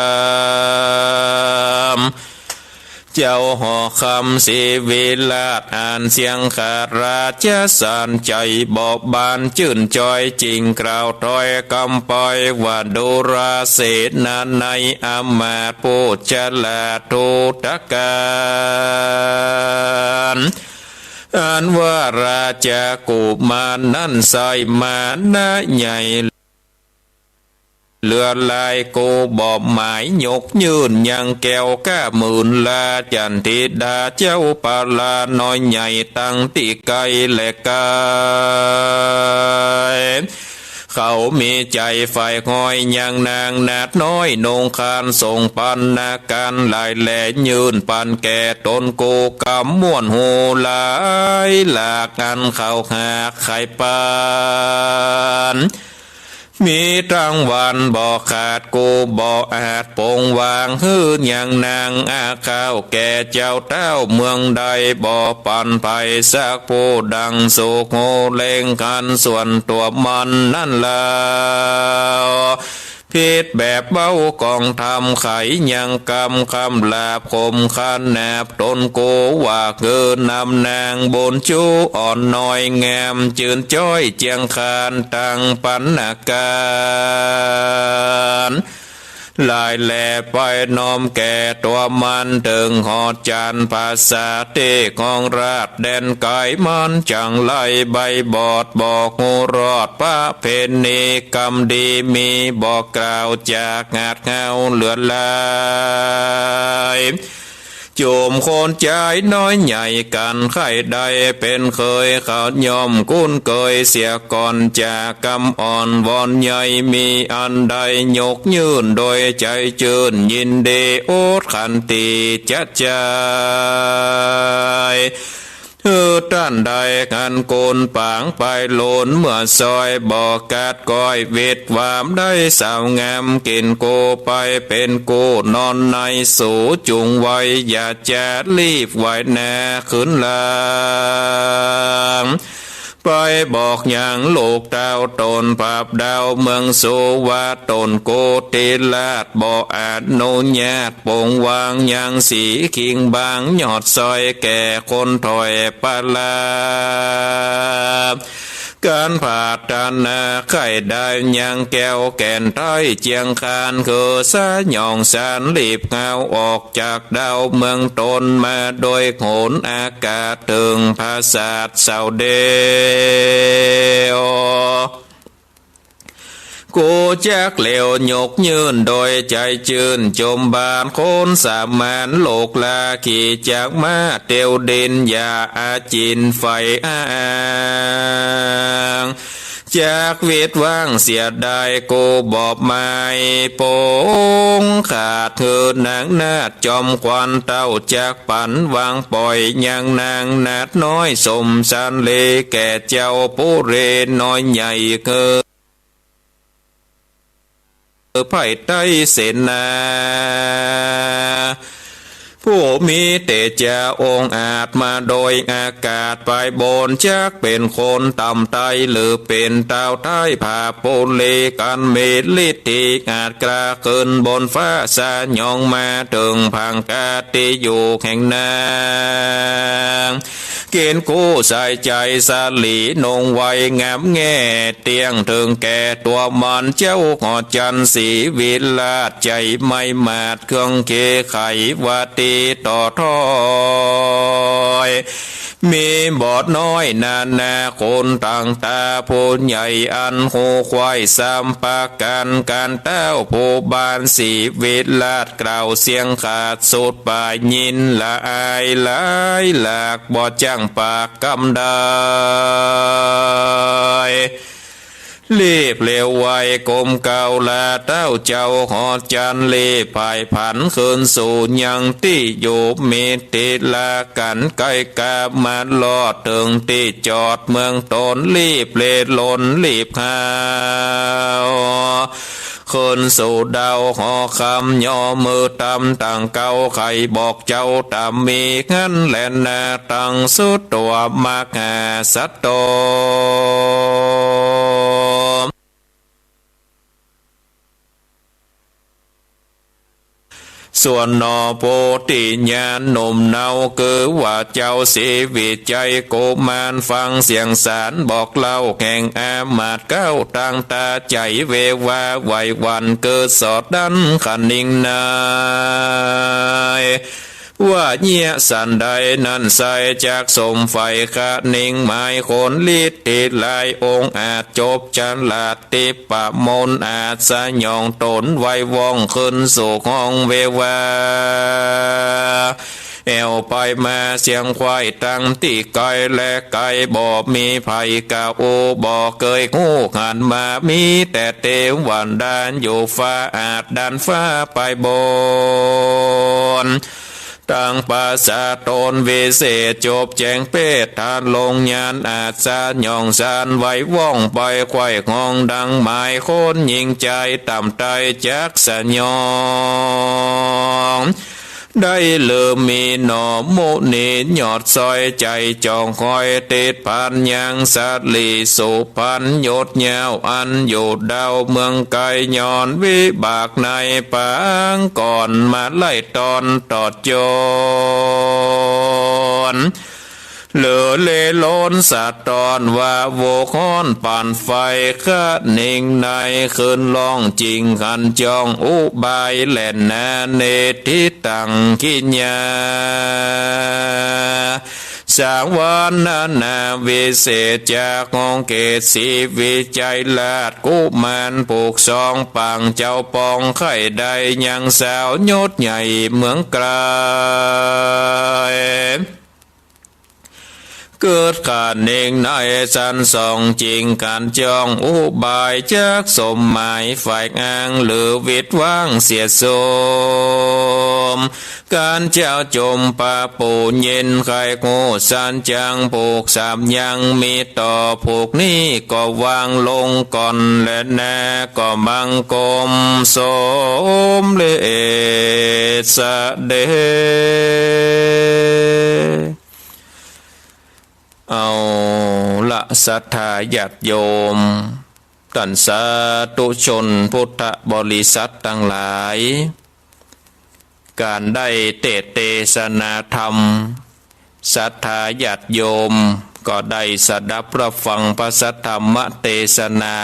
เจ้าหอคำศรีวิราช อันเสียงขาดราชสารใจ๋ เบาะบานจื้นจอย จึ่งกล่าวถ้อยกำปอยว่า ดูราเสนานัย อามาตย์ผู้ฉลาดทุตก๋าน อันว่าราชกุมารนั้นใส่มานะใหญ่ เหลือหลายกูบ่หมายยกยื่นยังแก้วก้าหมื่นลา จันทิดาเจ้าปาลาน้อยใหญ่ตังตี้ไกลและไก๋ เขามีใจ๋ใฝ่ห้อยยังนางนาฏน้อยนงคาน ส่งปันนาก๋านหลายแล ยื่นปันแก่ต๋นกู้กำม่วนฮูหลายหลาก อันเขาหากใค่ปาน มีตังวรรณบ่ขาด กูบ่อาจปงวางหื้อยังนาง อาข้าวแก่เจ้าเต้าเมืองใด บ่ปันใผสักผู้ดัง สุขฮูเล็งคันส่วนตั๋วมันนั้นแล้ว ผิดแบบเบ้ากองธรรม ไขยังกำคำหลาบขมขนาบ ต๋นกูว่าคือนำนางบุญชูอ่อนน้อยงาม จื้นจ้อยเจียงคานตังปันนาก๋าน หลายแลไปน้อมแก่ตั๋วมัน เถิงหอดจานผาสาทตี้ของราชแดนไก๋ มันจั่งไร้ใบบอด บ่ฮู้รอดประเพณี กำดีมีบ่กล่าวจากหาดเฮาเหลือหลาย จุ่มคนใจ๋น้อยใหญ่กั๋น ใค่ได้เป๋นเขยเขาย่อมคุ้นเกยเสียก่อน จากกำอ่อนวอนใหญ่ มีอันใดยกยื่นโดยใจ๋จื้นยินดี อดขันตี้จะจ่าย หื้อต้านได้หันคนปางไปโลน เมื่อซอยบ่กัดก้อยวิดหวาม ได้สาวงามกิ๋นกูไปเป๋นกู้ นอนในสูจุ่งไวอย่าจะรีบไหวนาขึ้นหลัง ไปบอกยังลูกเต้าต๋นผาบดาวเมืองสุวา ต๋นโกติราชบ่อนุญาตปงวางยังสีคิงบางยอดซอย แก่คนถอยปาลา ก การผาดถนาใค่ได้ยังแก้วแก่นไท้เจียงคาน คือสยองสารลีบหาวออกจากดาวเมืองต๋นมาโดยหนอากาศเถิงผาสาทเสาเดียว กูจักเหลียวยกยื่นโดยใจ๋จื้นจมบาน คนสามานโลกลาขี่จักรม้าเตียวดิน อย่าอาจินไฟอ้าง จักวิดว้างเสียดาย กูบอบไม้ปงขาด หื้อนางนาฏจอมขวัญเต้าจักปั๋นวางป่อย ยังนางนาฏน้อยสมสารเล แก่เจ้าปุเรศน้อยใหญ่ คือ ไพร่ไตรเสนา ผู้มีเตจาองอาจมาโดยอากาศไปบน จักเป๋นคนต่ำไต้หรือเป๋นต้าวไต้ผาปุเรศ อันมีฤทธิอาจกล้าขึ้นบนฟ้า สยองมาเถิงผางกาติอยู่แห่งนาง เก๋ณฑ์กู้ใส่ใจ๋สาลี นุ่งไว้งามแง่เตี้ยง เถิงแก่ตั๋วมันเจ้าหอจันทร์ศรีวิราช ใจ๋ไม้หมาดเครื่องเคไขวาตีต่อถ้อย มีบอดน้อยนานาคนต่างต๋าผู้ใหญ่อันฮู้ไขว้สามประก๋าน ก๋านเต้าผู้บานศรีวิราช กล่าวเสียงขาดสุดปาย ยินละอายหลายหลาก บ่จั้งปากกำได้ รีบเร็วไวก้มเกล้าลาเต้าเจ้าหอจันทร์ รีบผายผันคืนสู่ยังตี้อยู่ มีตี้ลากั๋นใก้กล้ามารอดเถิงตี้จอดเมืองต๋น รีบเล่นลนรีบหาว คืนสู่ดาวหอคำ ย่อมือตำตั้งเกล้า ใค่บอกเจ้าต๋ามีหั้นแลนา ตังสุดตั๋วมหาสัตว์ต๋น ส่วนหนอโพธิญาณหนุ่มเนา คือว่าเจ้าศรีวิชัยกุมาร ฟังเสียงสารบอกเล่าแห่งอามาตย์เก๊า ตั้งต๋าใจ๋เววาไหว้หวั่น คือสอดดั้นคะนิงนาย ว่าเยียะสันใดนั้นไส้ จักสมใฝ่คะนิงหมาย คนฤทธิหลายองอาจ จบฉลาด ทิพย์ประมนต์อาจสยองต๋น ไหว้ว่องขึ้นสู่ห้องเววา แอ่วไปมาเสียงไขว้ตังตี้ไก๋และใก้ บ่มีใผกะอู้ บ่เกยฮู้หันมา มีแต่เตวดาอยู่ฟ้า อาจดันฟ้าไปบน ตังประสาทต๋นวิเศษ จบแจ้งเปตตาลงญาณ อาจสยองสารไหว้ว่องไป ไขว้ห้องดังหมาย คนหญิงจายต่ำไต้จักสยอง ได้ลืมมีหนอมุนียอดซ้อย ใจ๋จ่องคอยติดพันยังสาลีสุพรรณ ยศยาวอันอยู่ดาวเมืองไกล ย้อนวิบากในปางก่อน มาไล่ตอนตอดโจร เหลือเล่นลนสัตว์ต๋นว่า โวฮ้อนปานไฟ คะนิงในคืนร้องจิ่งขันจ้องอุบายแลนา เนติตังขิญญา สาวนนานาวิเศษ จากห้องเขตศรีวิชัยราชกุมาร ผูกสองปางเจ้าปอง ใค่ได้ยังสาวยศใหญ่เมืองไกล เกิดคะนิงในสันส่องจิ่งขันจ้องอุบาย จักสมหมายฝ่ายอ้าง หรือวิดว้างเสียสม ก๋านเจ้าจมปะปูเย็น ใค่ฮู้สันจังผูกสามยัง มีต่อผูกนี้ก็วางลงก่อนแลนา ก็บังคมสมเร็จเสด็จ เอาละศรัทธาญาติโยม ต้านสาธุชนพุทธบริษัทตังหลาย ก๋านได้เตสน์เตสนาธรรม ศรัทธาญาติโยม ก็ได้สดับรับฟังพระสัทธรรมเตสนา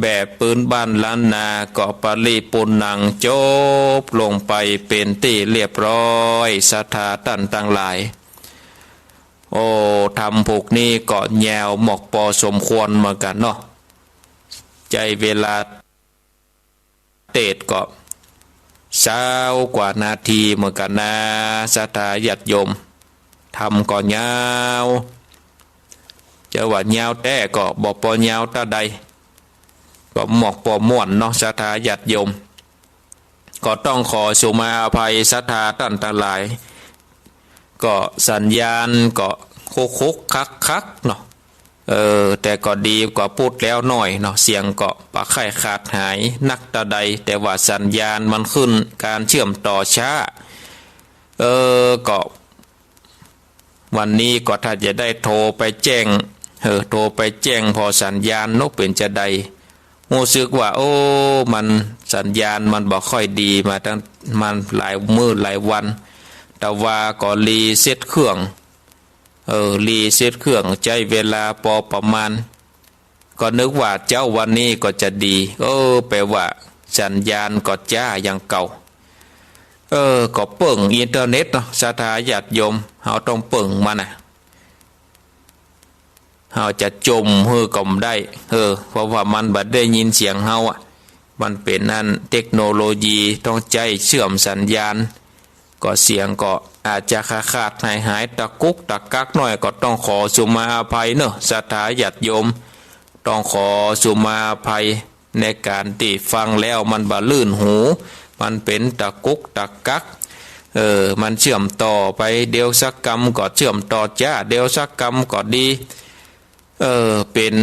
แบบปื้นบ้านล้านนา ก็ปริปูรณัง จบลงไปเป๋นตี้เรียบร้อย ศรัทธาต้านตังหลาย โอ้ ธรรมผูกนี้ก็ยาวหมอกปอสมควรเหมือนกั๋นเนาะ ใจ๊เวลา เตสน์ก็ซาวกว่านาทีเหมือนกั๋นนะ ศรัทธาญาติโยม ธรรมก็ยาว จะว่ายาวแต๊ก็บ่ปอยาวเต้าใด ก็หมอกปอม่วนเนาะ ศรัทธาญาติโยม ก็ต้องขอสุมาอภัยศรัทธาต้านตังหลาย ก็สัญญาณก็คุกๆคักๆเนาะ เออ แต่ก็ดีกว่าปู๊ดแล้วหน้อยเนาะ เสียงก็บ่ใค่ขาดหายนักเต้าใด แต่ว่าสัญญาณมันขึ้นก๋านเชื่อมต่อช้า เออ ก็วันนี้ก็ถ้าจะได้โทรไปแจ้ง เออ โทรไปแจ้งผ่อสัญญาณเนาะ เป๋นจาใด ฮู้สึกว่า โอ้ มันสัญญาณมันบ่ค่อยดีมาตั้ง มันหลายมื้อหลายวัน แต่ว่าก็รีเซ็ตเครื่อง เออ รีเซ็ตเครื่อง ใจ๊เวลาปอประมาณ ก็นึกว่าเจ๊าวันนี้ก็จะดี เออ แป๋ว่าสัญญาณก็จ๊าอย่างเก่า เออ ก็เปิ้งอินเทอร์เน็ตเนาะ ศรัทธาญาติโยม เฮาต้องเปิ้งมันนะ เฮาจะจ่มหื้อก็บ่ได้ เออ เพราะว่ามันบ่ได้ยินเสียงเฮาอะ มันเป๋นอันเทคโนโลยีต้องใจ๊เชื่อมสัญญาณ ก็เสียงก็อาจจะขาดๆหายๆ ตะกุกตะกักหน้อย ก็ต้องขอสุมาอภัยเนาะ ศรัทธาญาติโยม ต้องขอสุมาอภัย ในก๋านตี้ฟังแล้วมันบ่ลื่นหู มันเป๋นตะกุกตะกัก เออ มันเชื่อมต่อไป เดี๋ยวสักกำก็เชื่อมต่อจ๊า เดี๋ยวสักกำก็ดี เออ เป๋น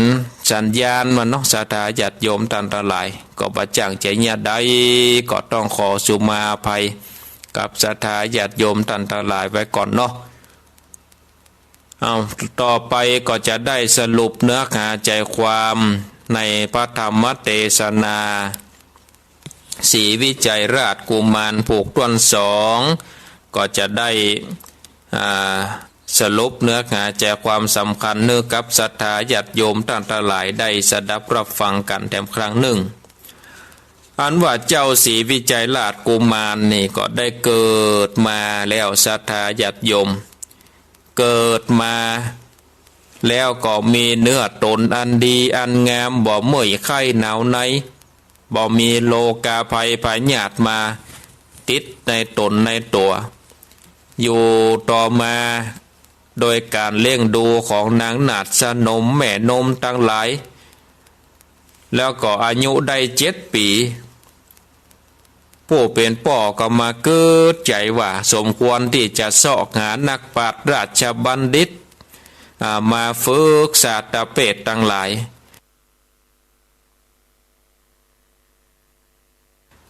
สัญญาณมันเนาะ ศรัทธาญาติโยมต้านตังหลาย ก็บ่จ้างจะเยียะใด ก็ต้องขอสุมาอภัย กับศรัทธาญาติโยมต้านตังหลายไว้ก่อนเนาะ เอา ต่อไปก็จะได้สรุปเนื้อหาใจความในพระธรรมเตสนา ศรีวิชัยราชกุมารผูกถ้วนสอง ก็จะได้ อ่า สรุปเนื้อหาใจความสำคัญหื้อกับศรัทธาญาติโยมต้านตังหลายได้สดับรับฟังกั๋นแถมครั้งนึ่ง อันว่าเจ้าศรีวิชัยราชกุมารนี่ก็ได้เกิดมาแล้ว ศรัทธาญาติโยม เกิดมาแล้วก็มีเนื้อต๋นอันดีอันงาม บ่เมื่อยไข้หนาวใน บ่มีโรคาภัยพยาธิมาติดในต๋นในตั๋ว อยู่ต่อมาโดยก๋านเลี้ยงดูของนางนาฏสนมแม่นมตังหลาย แล้วก็อายุได้เจ็ดปี๋ ผู้เป๋นป้อก็มากึ๊ดใจ๋ว่าสมควรตี้จะเซาะหานักปราชญ์ราชบัณฑิต อ่า มาฝึกสัตวแพทย์ตังหลาย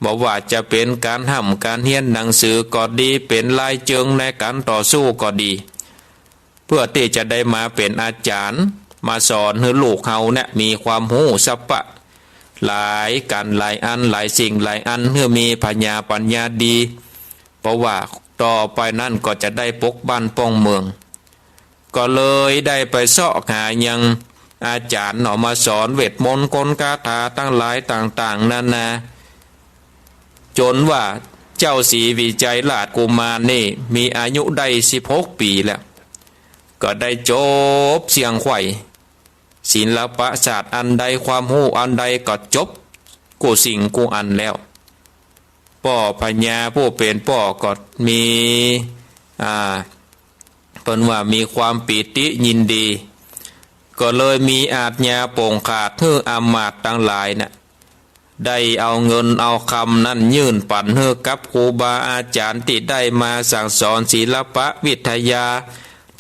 บ่ว่าจะเป๋นก๋านฮ่ำก๋านเฮียนหนังสือก็ดี เป๋นลายเจิงในก๋านต่อสู้ก็ดี เพื่อตี้จะได้มาเป๋นอาจ๋ารย์ มาสอนหื้อลูกเฮาเนี่ยมีความฮู้สะปะ หลายก๋านหลายอัน หลายสิ่งหลายอัน หื้อมีผญาปัญญาดี เพราะว่าต่อไปนั้นก็จะได้ปกบ้านป้องเมือง ก็เลยได้ไปเซาะหายังอาจ๋ารย์เนาะ มาสอนเวทมนต์กลคาถาตังหลายต่างๆนานา จ๋นว่าเจ้าศรีวิชัยราชกุมารนี่มีอายุได้สิบหกปี๋แล้ว ก็ได้จบเสี้ยงไขว่ ศิลปะศาสตร์อันใด ความฮู้อันใดก็จบกู้สิ่งกู้อันแล้ว ป้อพญาผู้เป๋นป้อก็มี อ่า เปิ้นว่ามีความปีติยินดี ก็เลยมีอาจญาป่งขาดหื้ออำมาตย์ตังหลายน่ะ ได้เอาเงินเอาคำนั้นยื่นปั๋นหื้อกับครูบาอาจ๋ารย์ตี้ได้มาสั่งสอนศิลปะวิทยา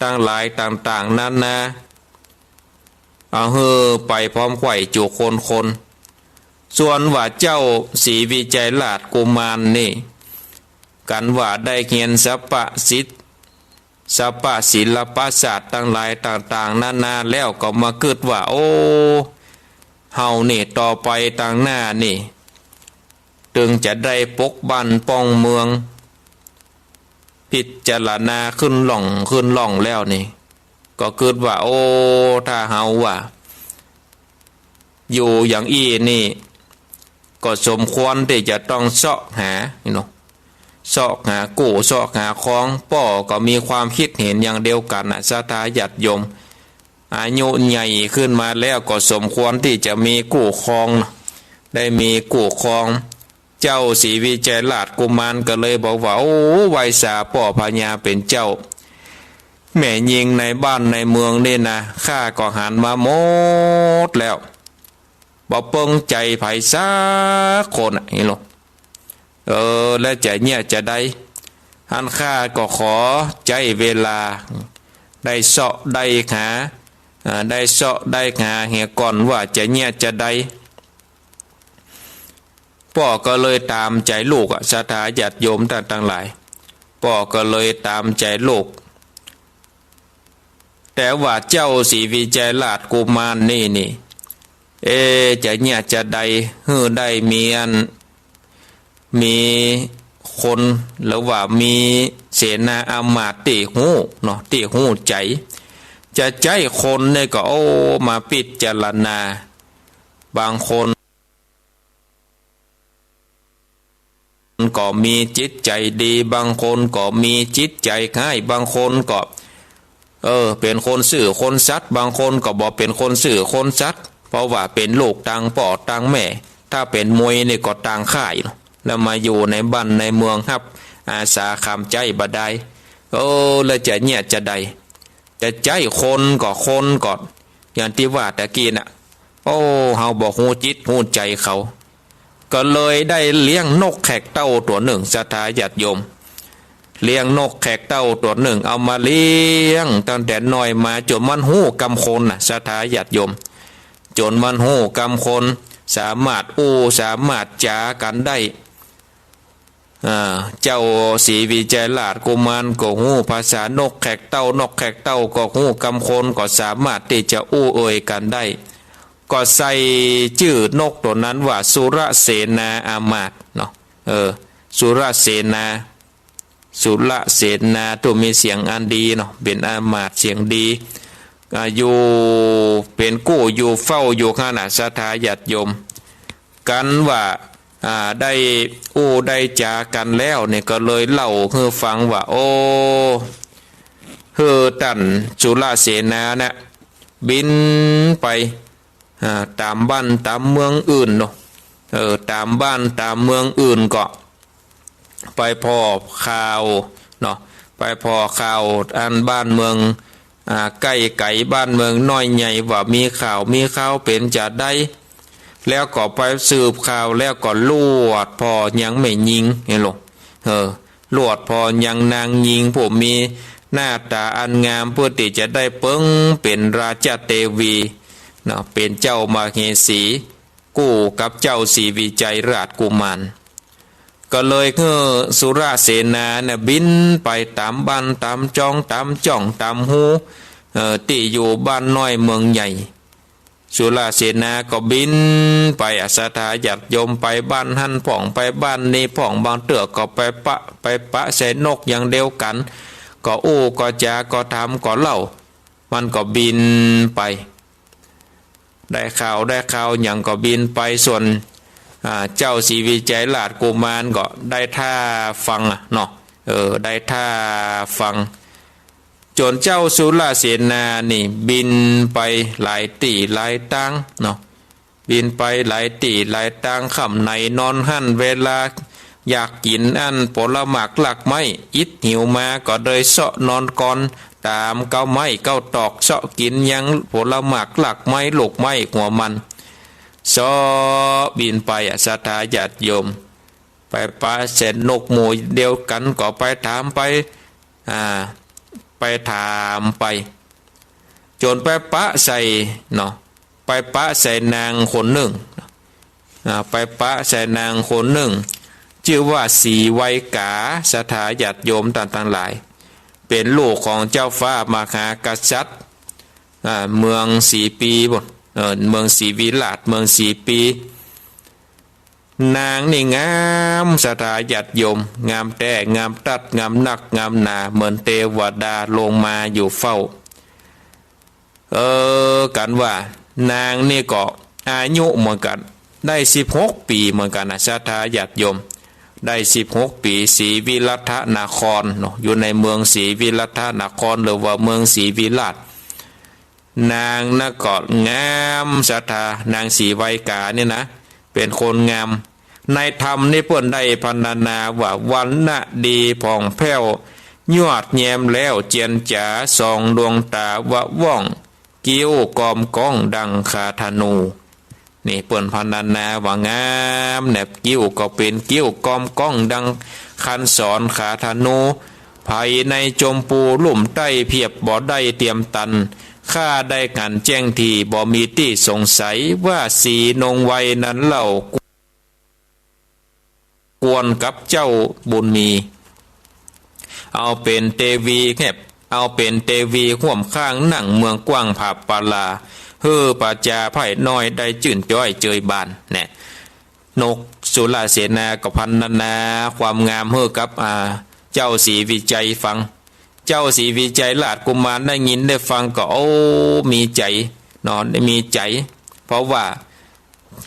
ตังหลายต่างๆนานา เอาหื้อไปพร้อมไขว่จุคนคน ส่วนว่าเจ้าศรีวิชัยราชกุมารนี่ กั๋นว่าได้เฮียนสะปะศิลป์ สะปะศิลปะศาสตร์ตังหลายต่างๆนานาแล้วก็มากึ๊ดว่า โอ้ เฮานี่ต่อไปตางหน้านี่ ตึงจะได้ปกบ้านป้องเมือง พิจารณาขึ้นล่องขึ้นล่องแล้วนี่ ก็กึ๊ดว่า โอ้ ถ้าเฮาว่า อยู่อย่างอี้นี่ ก็สมควรตี้จะต้องเซาะหา นี่เนาะ เซาะหากู้ เซาะหาครอง ป้อก็มีความกึ๊ดหันอย่างเดียวกั๋นน่ะ ศรัทธาญาติโยม อายุใหญ่ขึ้นมาแล้วก็สมควรตี้จะมีกู้ครองเนาะ ได้มีกู้ครอง เจ้าศรีวิชัยราชกุมารก็เลยบอกว่า โอ้ ไหว้สาป้อพญาเป๋นเจ้า แม่ญิงในบ้านในเมืองนี่นะ ข้าก็หันมาหมดแล้ว บ่เปิงใจ๋ใผสักคนน่ะ นี่เนาะ เออ แล้วจะเยียะจาใด อันข้าก็ขอใจ๊เวลา ได้เซาะได้หา อ่า ได้เซาะได้หาเหียก่อนว่าจะเยียะจาใด ป้อก็เลยต๋ามใจ๋ลูกอะ ศรัทธาญาติโยมต้านตังหลาย ป้อก็เลยต๋ามใจ๋ลูก แต่ว่าเจ้าศรีวิชัยราชกุมารนี่นี่ เอ จะเยียะจาใด หื้อได้มีอัน มีคนหรือว่ามีเสนาอามาตย์ตี้ฮู้เนาะ ตี้ฮู้ใจ๋ จะใจ๊คนนี่ก็ โอ้ มาพิจารณา บางคน ก็มีจิตใจ๋ดี บางคนก็มีจิตใจ๋ฮ้าย บางคนก็ เออ เป๋นคนซื่อคนสัตย์ บางคนก็บ่เป๋นคนซื่อคนสัตย์ เพราะว่าเป๋นลูกต่างป้อต่างแม่ ถ้าเป๋นมวยนี่ก็ต่างค่ายเนาะ แล้วมาอยู่ในบ้านในเมืองฮับอาสาขามใจ๊บ่ได้ เออ แล้วจะเยียะจาใด จะใจ๊คนก็คนก็ อย่างตี้ว่าตะกี้น่ะ โอ้ เฮาบ่ฮู้จิตฮู้ใจ๋เขา ก็เลยได้เลี้ยงนกแขกเต้าตั๋วนึ่ง ศรัทธาญาติโยม เลี้ยงนกแขกเต้าตั๋วนึ่ง เอามาเลี้ยงตั้งแต่น้อยมาจ๋นมันฮู้กำคนน่ะ ศรัทธาญาติโยม จ๋นมันฮู้กำคน สามารถอู้สามารถจ๋ากั๋นได้ อ่า เจ้าศรีวิชัยราชกุมารก็ฮู้ภาษานกแขกเต้า นกแขกเต้าก็ฮู้กำคน ก็สามารถตี้จะอู้เอ่ยกั๋นได้ ก็ใส่จื้อนกตั๋วนั้นว่าสุรเสนาอามาตย์เนาะ เออ สุรเสนา สุรเสนา ตั๋วมีเสียงอันดีเนาะ เป๋นอามาตย์เสียงดี อ่า อยู่เป๋นกู้อยู่เฝ้าอยู่หั้นน่ะ ศรัทธาญาติโยม กันว่า อ่า ได้อู้ได้จ๋ากั๋นแล้วนี่ก็เลยเล่าหื้อฟังว่า โอ้ หื้อต้านสุรเสนาน่ะ บินไป อ่า ต๋ามบ้านต๋ามเมืองอื่นเนาะ เออ ต๋ามบ้านต๋ามเมืองอื่นก็ ไปผ่อข่าวเนาะ ไปผ่อข่าวอันบ้านเมือง อ่า ใก้ไก๋บ้านเมืองน้อยใหญ่ว่ามีข่าวมีข่าวเป๋นจาใด แล้วก็ไปสืบข่าว แล้วก็ลวดผ่อยังแม่ญิง หันโหล เออ ลวดผ่อยังนางญิงผู้มีหน้าต๋าอันงาม เปื้อตี้จะได้เปิงเป๋นราชเตวีเนาะ เป๋นเจ้ามเหสี กู้กับเจ้าศรีวิชัยราชกุมาร ก็เลยหื้อสุรเสนาเนี่ยบินไปต๋ามบ้านต๋ามจองต๋ามจ่องต๋ามฮู เอ่อ ตี้อยู่บ้านน้อยเมืองใหญ่ สุรเสนาก็บินไปอะ ศรัทธาญาติโยม ไปบ้านหั้นพ่อง ไปบ้านนี้พ่อง บางเตื้อก็ไปปะ ไปปะใส่นกอย่างเดียวกั๋น ก็อู้ก็จ๋า ก็ถามก็เล่า มันก็บินไป ได้ข่าวได้ข่าวหยังก็บินไป ส่วน อ่า เจ้าศรีวิชัยราชกุมารก็ได้ท่าฟังอะเนาะ เออ ได้ท่าฟัง จ๋นเจ้าสุรเสนานี่บินไปหลายตี้หลายตางเนาะ บินไปหลายตี้หลายตาง ค่ำไหนนอนหั้น เวลาอยากกิ๋นอันผลหมากรากไม้ อิดหิวมาก็เลยเซาะนอนกอน ต๋ามเก๊าไม้เก๊าตอก เซาะกิ๋นยังผลหมากรากไม้ลูกไม้หัวมัน เซาะบินไปอะ ศรัทธาญาติโยม ไปปะใส่นกหมู่เดียวกั๋นก็ไปถามไป อ่า ไปถามไป จ๋นไปปะใส่เนาะ ไปปะใส่นางคนนึ่ง อ่า ไปปะใส่นางคนนึ่ง จื้อว่าสีไวกา ศรัทธาญาติโยมต้านตังหลาย เป๋นลูกของเจ้าฟ้ามหากษัตริย์ อ่า เมืองสีปี๋ปู๊น เอ่อ เมืองศรีวิราช เมืองสีปี๋ นางนี่งาม ศรัทธาญาติโยม งามแต๊ งามตั๊ด งามนัก งามหนา เหมือนเตวดาลงมาอยู่เฝ้า เออ กั๋นว่านางนี่ก็อายุเหมือนกั๋น ได้สิบหกปี๋เหมือนกั๋นนะ ศรัทธาญาติโยม ได้สิบหกปี๋ ศรีวิรัตนครเนาะ อยู่ในเมืองศรีวิรัตนคร หรือว่าเมืองศรีวิราช นางนะก็งามศรัทธา นางศรีไวกาเนี่ยนะ เป๋นคนงาม ในธรรมนี่เปิ้นได้พรรณนาว่า วรรณะดีผ่องแผ้ว ยวดแยมแล้วเจียนจ๋า ส่องดวงตาวาว่อง กิ้วกอมก้องดังคาธนู นี่เปิ้นพรรณนาว่างามเนี่ย กิ้วก็เป๋นกิ้ว กอมก้องดังคันสอนขาธนู ไผในจมปูลุ่มใต้เพียบบ่ได้เตียมตัน ข้าได้หันแจ้งดีบ่มีตี้สงสัย ว่าศรีนงไวนั้นเล่า ควรกับเจ้าบุญมี เอาเป๋นเตวีแฮบ เอาเป๋นเตวีฮ่วมข้างนั่งเมืองกว้างผาบปาลา หื้อประจาไพร่น้อยได้จื้นจ้อยเจยบาน เนี่ย นกสุรเสนาก็พรรณนาความงามหื้อกับ อ่า เจ้าศรีวิชัยฟัง เจ้าศรีวิชัยราชกุมารได้ยินได้ฟังก็ โอ้ มีใจ๋เนาะ มีใจ๋ เพราะว่า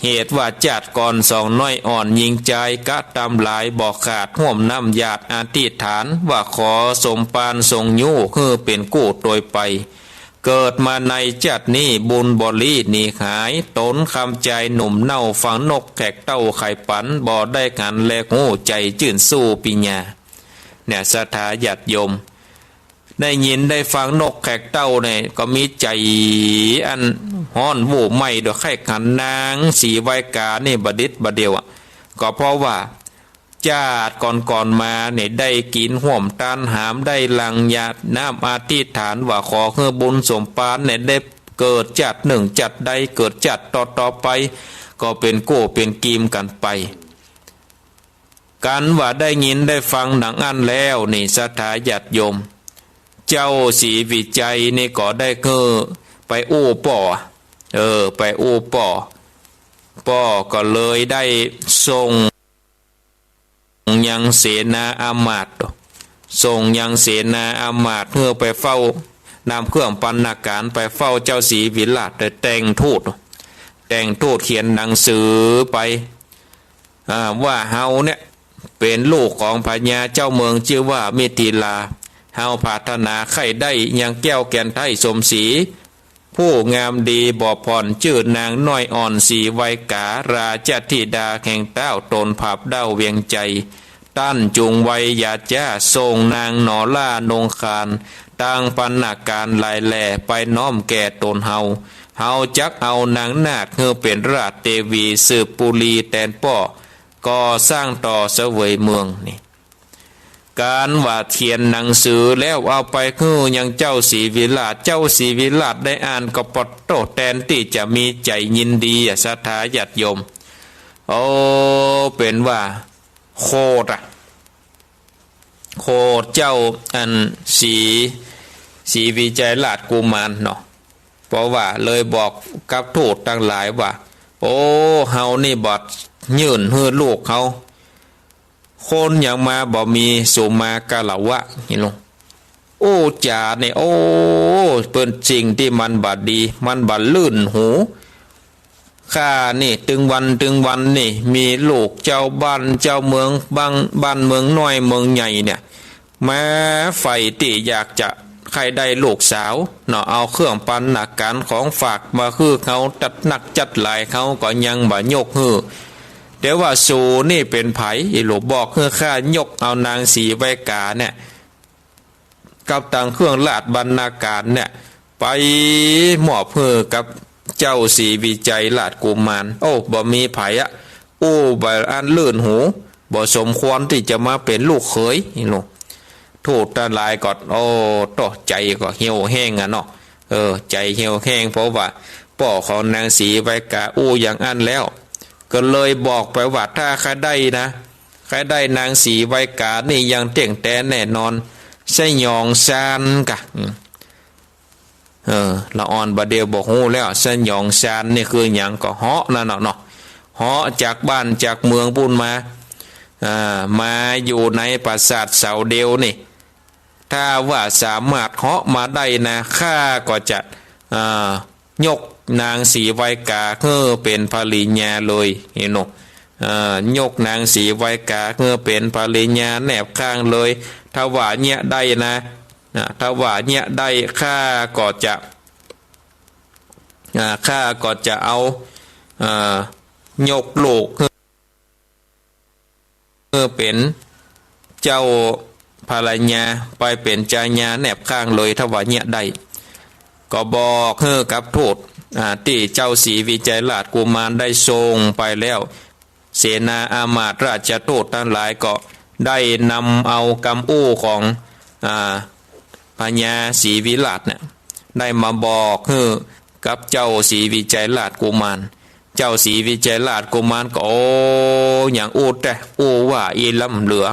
เหตุว่าจาติก่อนสองน้อยอ่อนหญิงจายกระตำหลายบ่ขาด ฮ่วมน้ำหยาดอธิษฐาน ว่าขอสมภารทรงยู้ หื้อเป๋นกู้ตวยไป เกิดมาในจาตินี้บุญบ่ลี้หนีหาย ต๋นคำจายหนุ่มเน่า ฟังนกแขกเต้าไขปัน บ่ได้หันแลฮู้ใจ๋จื้นสู้ปิญญา เนี่ยศรัทธาญาติโยม ได้ยินได้ฟังนกแขกเต้าเนี่ยก็มีใจ๋อันฮ้อนโว้ไหม้ โดยใค่หันนางศรีไวกานี่บ่ดิดบ่เดี่ยวอะ ก็เพราะว่าจาติก่อนๆ มาเนี่ยได้กิ๋นฮ่วมตานหาม ได้หลั่งหยาดน้ำอธิษฐานว่าขอหื้อบุญสมภารเนี่ยได้เกิดจาตินึ่งจาติใด เกิดจาติต่อๆ ไป ก็เป๋นกู้เป๋นกีมกั๋นไป กั๋นว่าได้ยินได้ฟังดังอั้นแล้วนี่ศรัทธาญาติโยม เจ้าศรีวิชัยนี่ก็ได้หื้อไปอู้ป้อ เออ ไปอู้ป้อ ป้อก็เลยได้ส่งยังเสนาอามาตย์ ส่งยังเสนาอามาตย์หื้อไปเฝ้า นำเครื่องบรรณาการไปเฝ้าเจ้าศรีวิราช ได้แต่งทูต แต่งทูตเขียนหนังสือไป อ่า ว่าเฮาเนี่ยเป๋นลูกของพญาเจ้าเมืองจื้อว่ามิถิลา เฮาปรารถนาใค่ได้ยังแก้วแกนไท้สมศรี ผู้งามดีบ่ผ่อนจื้อนางน้อยอ่อนศรีไวการาชธิดาแห่งเต๊าต๋นผาบเด้าเวียงไจ ต้านจุงไวยาจ้าส่งนางหนอล่านงคาน ตางบรรณาการหลายแหล่ไปน้อมแก่ต๋นเฮา เฮาจักเอานางนาฏหื้อเป๋นราชเตวีสืบปุรีแตนป้อ ก่อสร้างต่อเสวยเมืองนี่ กั๋นว่าเขียนหนังสือแล้วเอาไปหื้อยังเจ้าศรีวิราช เจ้าศรีวิราชได้อ่านก็ปะโต้ แตนตี้จะมีใจ๋ยินดีอะศรัทธาญาติโยม โอ้ เป๋นว่าโขดอะ โขดเจ้าอันศรี ศรีวิชัยราชกุมารเนาะ เพราะว่าเลยบอกกับทูตตังหลายว่า โอ้ เฮานี่บ่ยื่นหื้อลูกเฮา คนหยังมาบ่มี สูมากาละวะ เห็นลง อู้จ๋าเนี่ย โอ้ เป๋นสิ่งตี้มันบ่ดี มันบ่ลื่นหู ข้านี่ตึงวันตึงวันนี่มีลูกเจ้าบ้านเจ้าเมือง บ้าน บ้านเมืองน้อยเมืองใหญ่เนี่ย มาใฝ่ตี้อยากจะใค่ได้ลูกสาวเนาะ เอาเครื่องบรรณาการของฝากมาหื้อเฮา จัดนักจัดหลาย เฮาก็ยังบ่ยกหื้อ แต่ว่าสูนี่เป๋นใผ อีหลูบอกหื้อข้ายกเอานางศรีไวกาเนี่ย กับตางเครื่องราชบรรณาการเนี่ย ไปมอบหื้อกับเจ้าศรีวิชัยราชกุมาร โอ้ บ่มีใผอะ อู้ บ่อันลื่นหู บ่สมควรตี้จะมาเป๋นลูกเขยนี่ลูก ทูตตังหลายก็ โอ้ โต้ ใจ๋ก็เหี่ยวแห้งอะเนาะ เออ ใจ๋เหี่ยวแห้ง เพราะว่าป้อของนางศรีไวกาอู้อย่างอั้นแล้ว ก็เลยบอกไปว่า ถ้าใค่ได้นะ ใค่ได้นางศรีไวกานี่อย่างเตี้ยงแต๊แน่นอน สยองซานกะ อืม เออ ละอ่อนบ่าเดี่ยวบ่ฮู้แล้ว สยองซานนี่คือหยัง ก็เหาะนั่นเนาะ เหาะจากบ้านจากเมืองปู้นมา อ่า มาอยู่ในปราสาทเสาเดียวนี่ ถ้าว่าสามารถเหาะมาได้นะ ข้าก็จะ อ่า ยกนางสีไวกาหื้อเป๋นภริยาเลย หันก่อ อ่า ยกนางสีไวกาหื้อเป๋นภริยาแนบข้างเลย ถ้าว่าเยียะได้นะ อ่า ถ้าว่าเยียะได้ ข้าก็จะ อ่า ข้าก็จะเอา อ่า ยกลูกหื้อ หื้อเป๋นเจ้าภริยา ไปเป๋นจายาแนบข้างเลย ถ้าว่าเยียะได้ ก็บอกหื้อกับทูต อ่า ตี้เจ้าศรีวิชัยราชกุมารได้ส่งไปแล้ว เสนาอามาตย์ราชทูตตังหลายก็ได้นำเอากำอู้ของ อ่า พญาศรีวิราชเนี่ย ได้มาบอกหื้อกับเจ้าศรีวิชัยราชกุมาร เจ้าศรีวิชัยราชกุมารก็ โอ้ หยังอู้แต๊ อู้ว่าอี้ล้ำเหลือ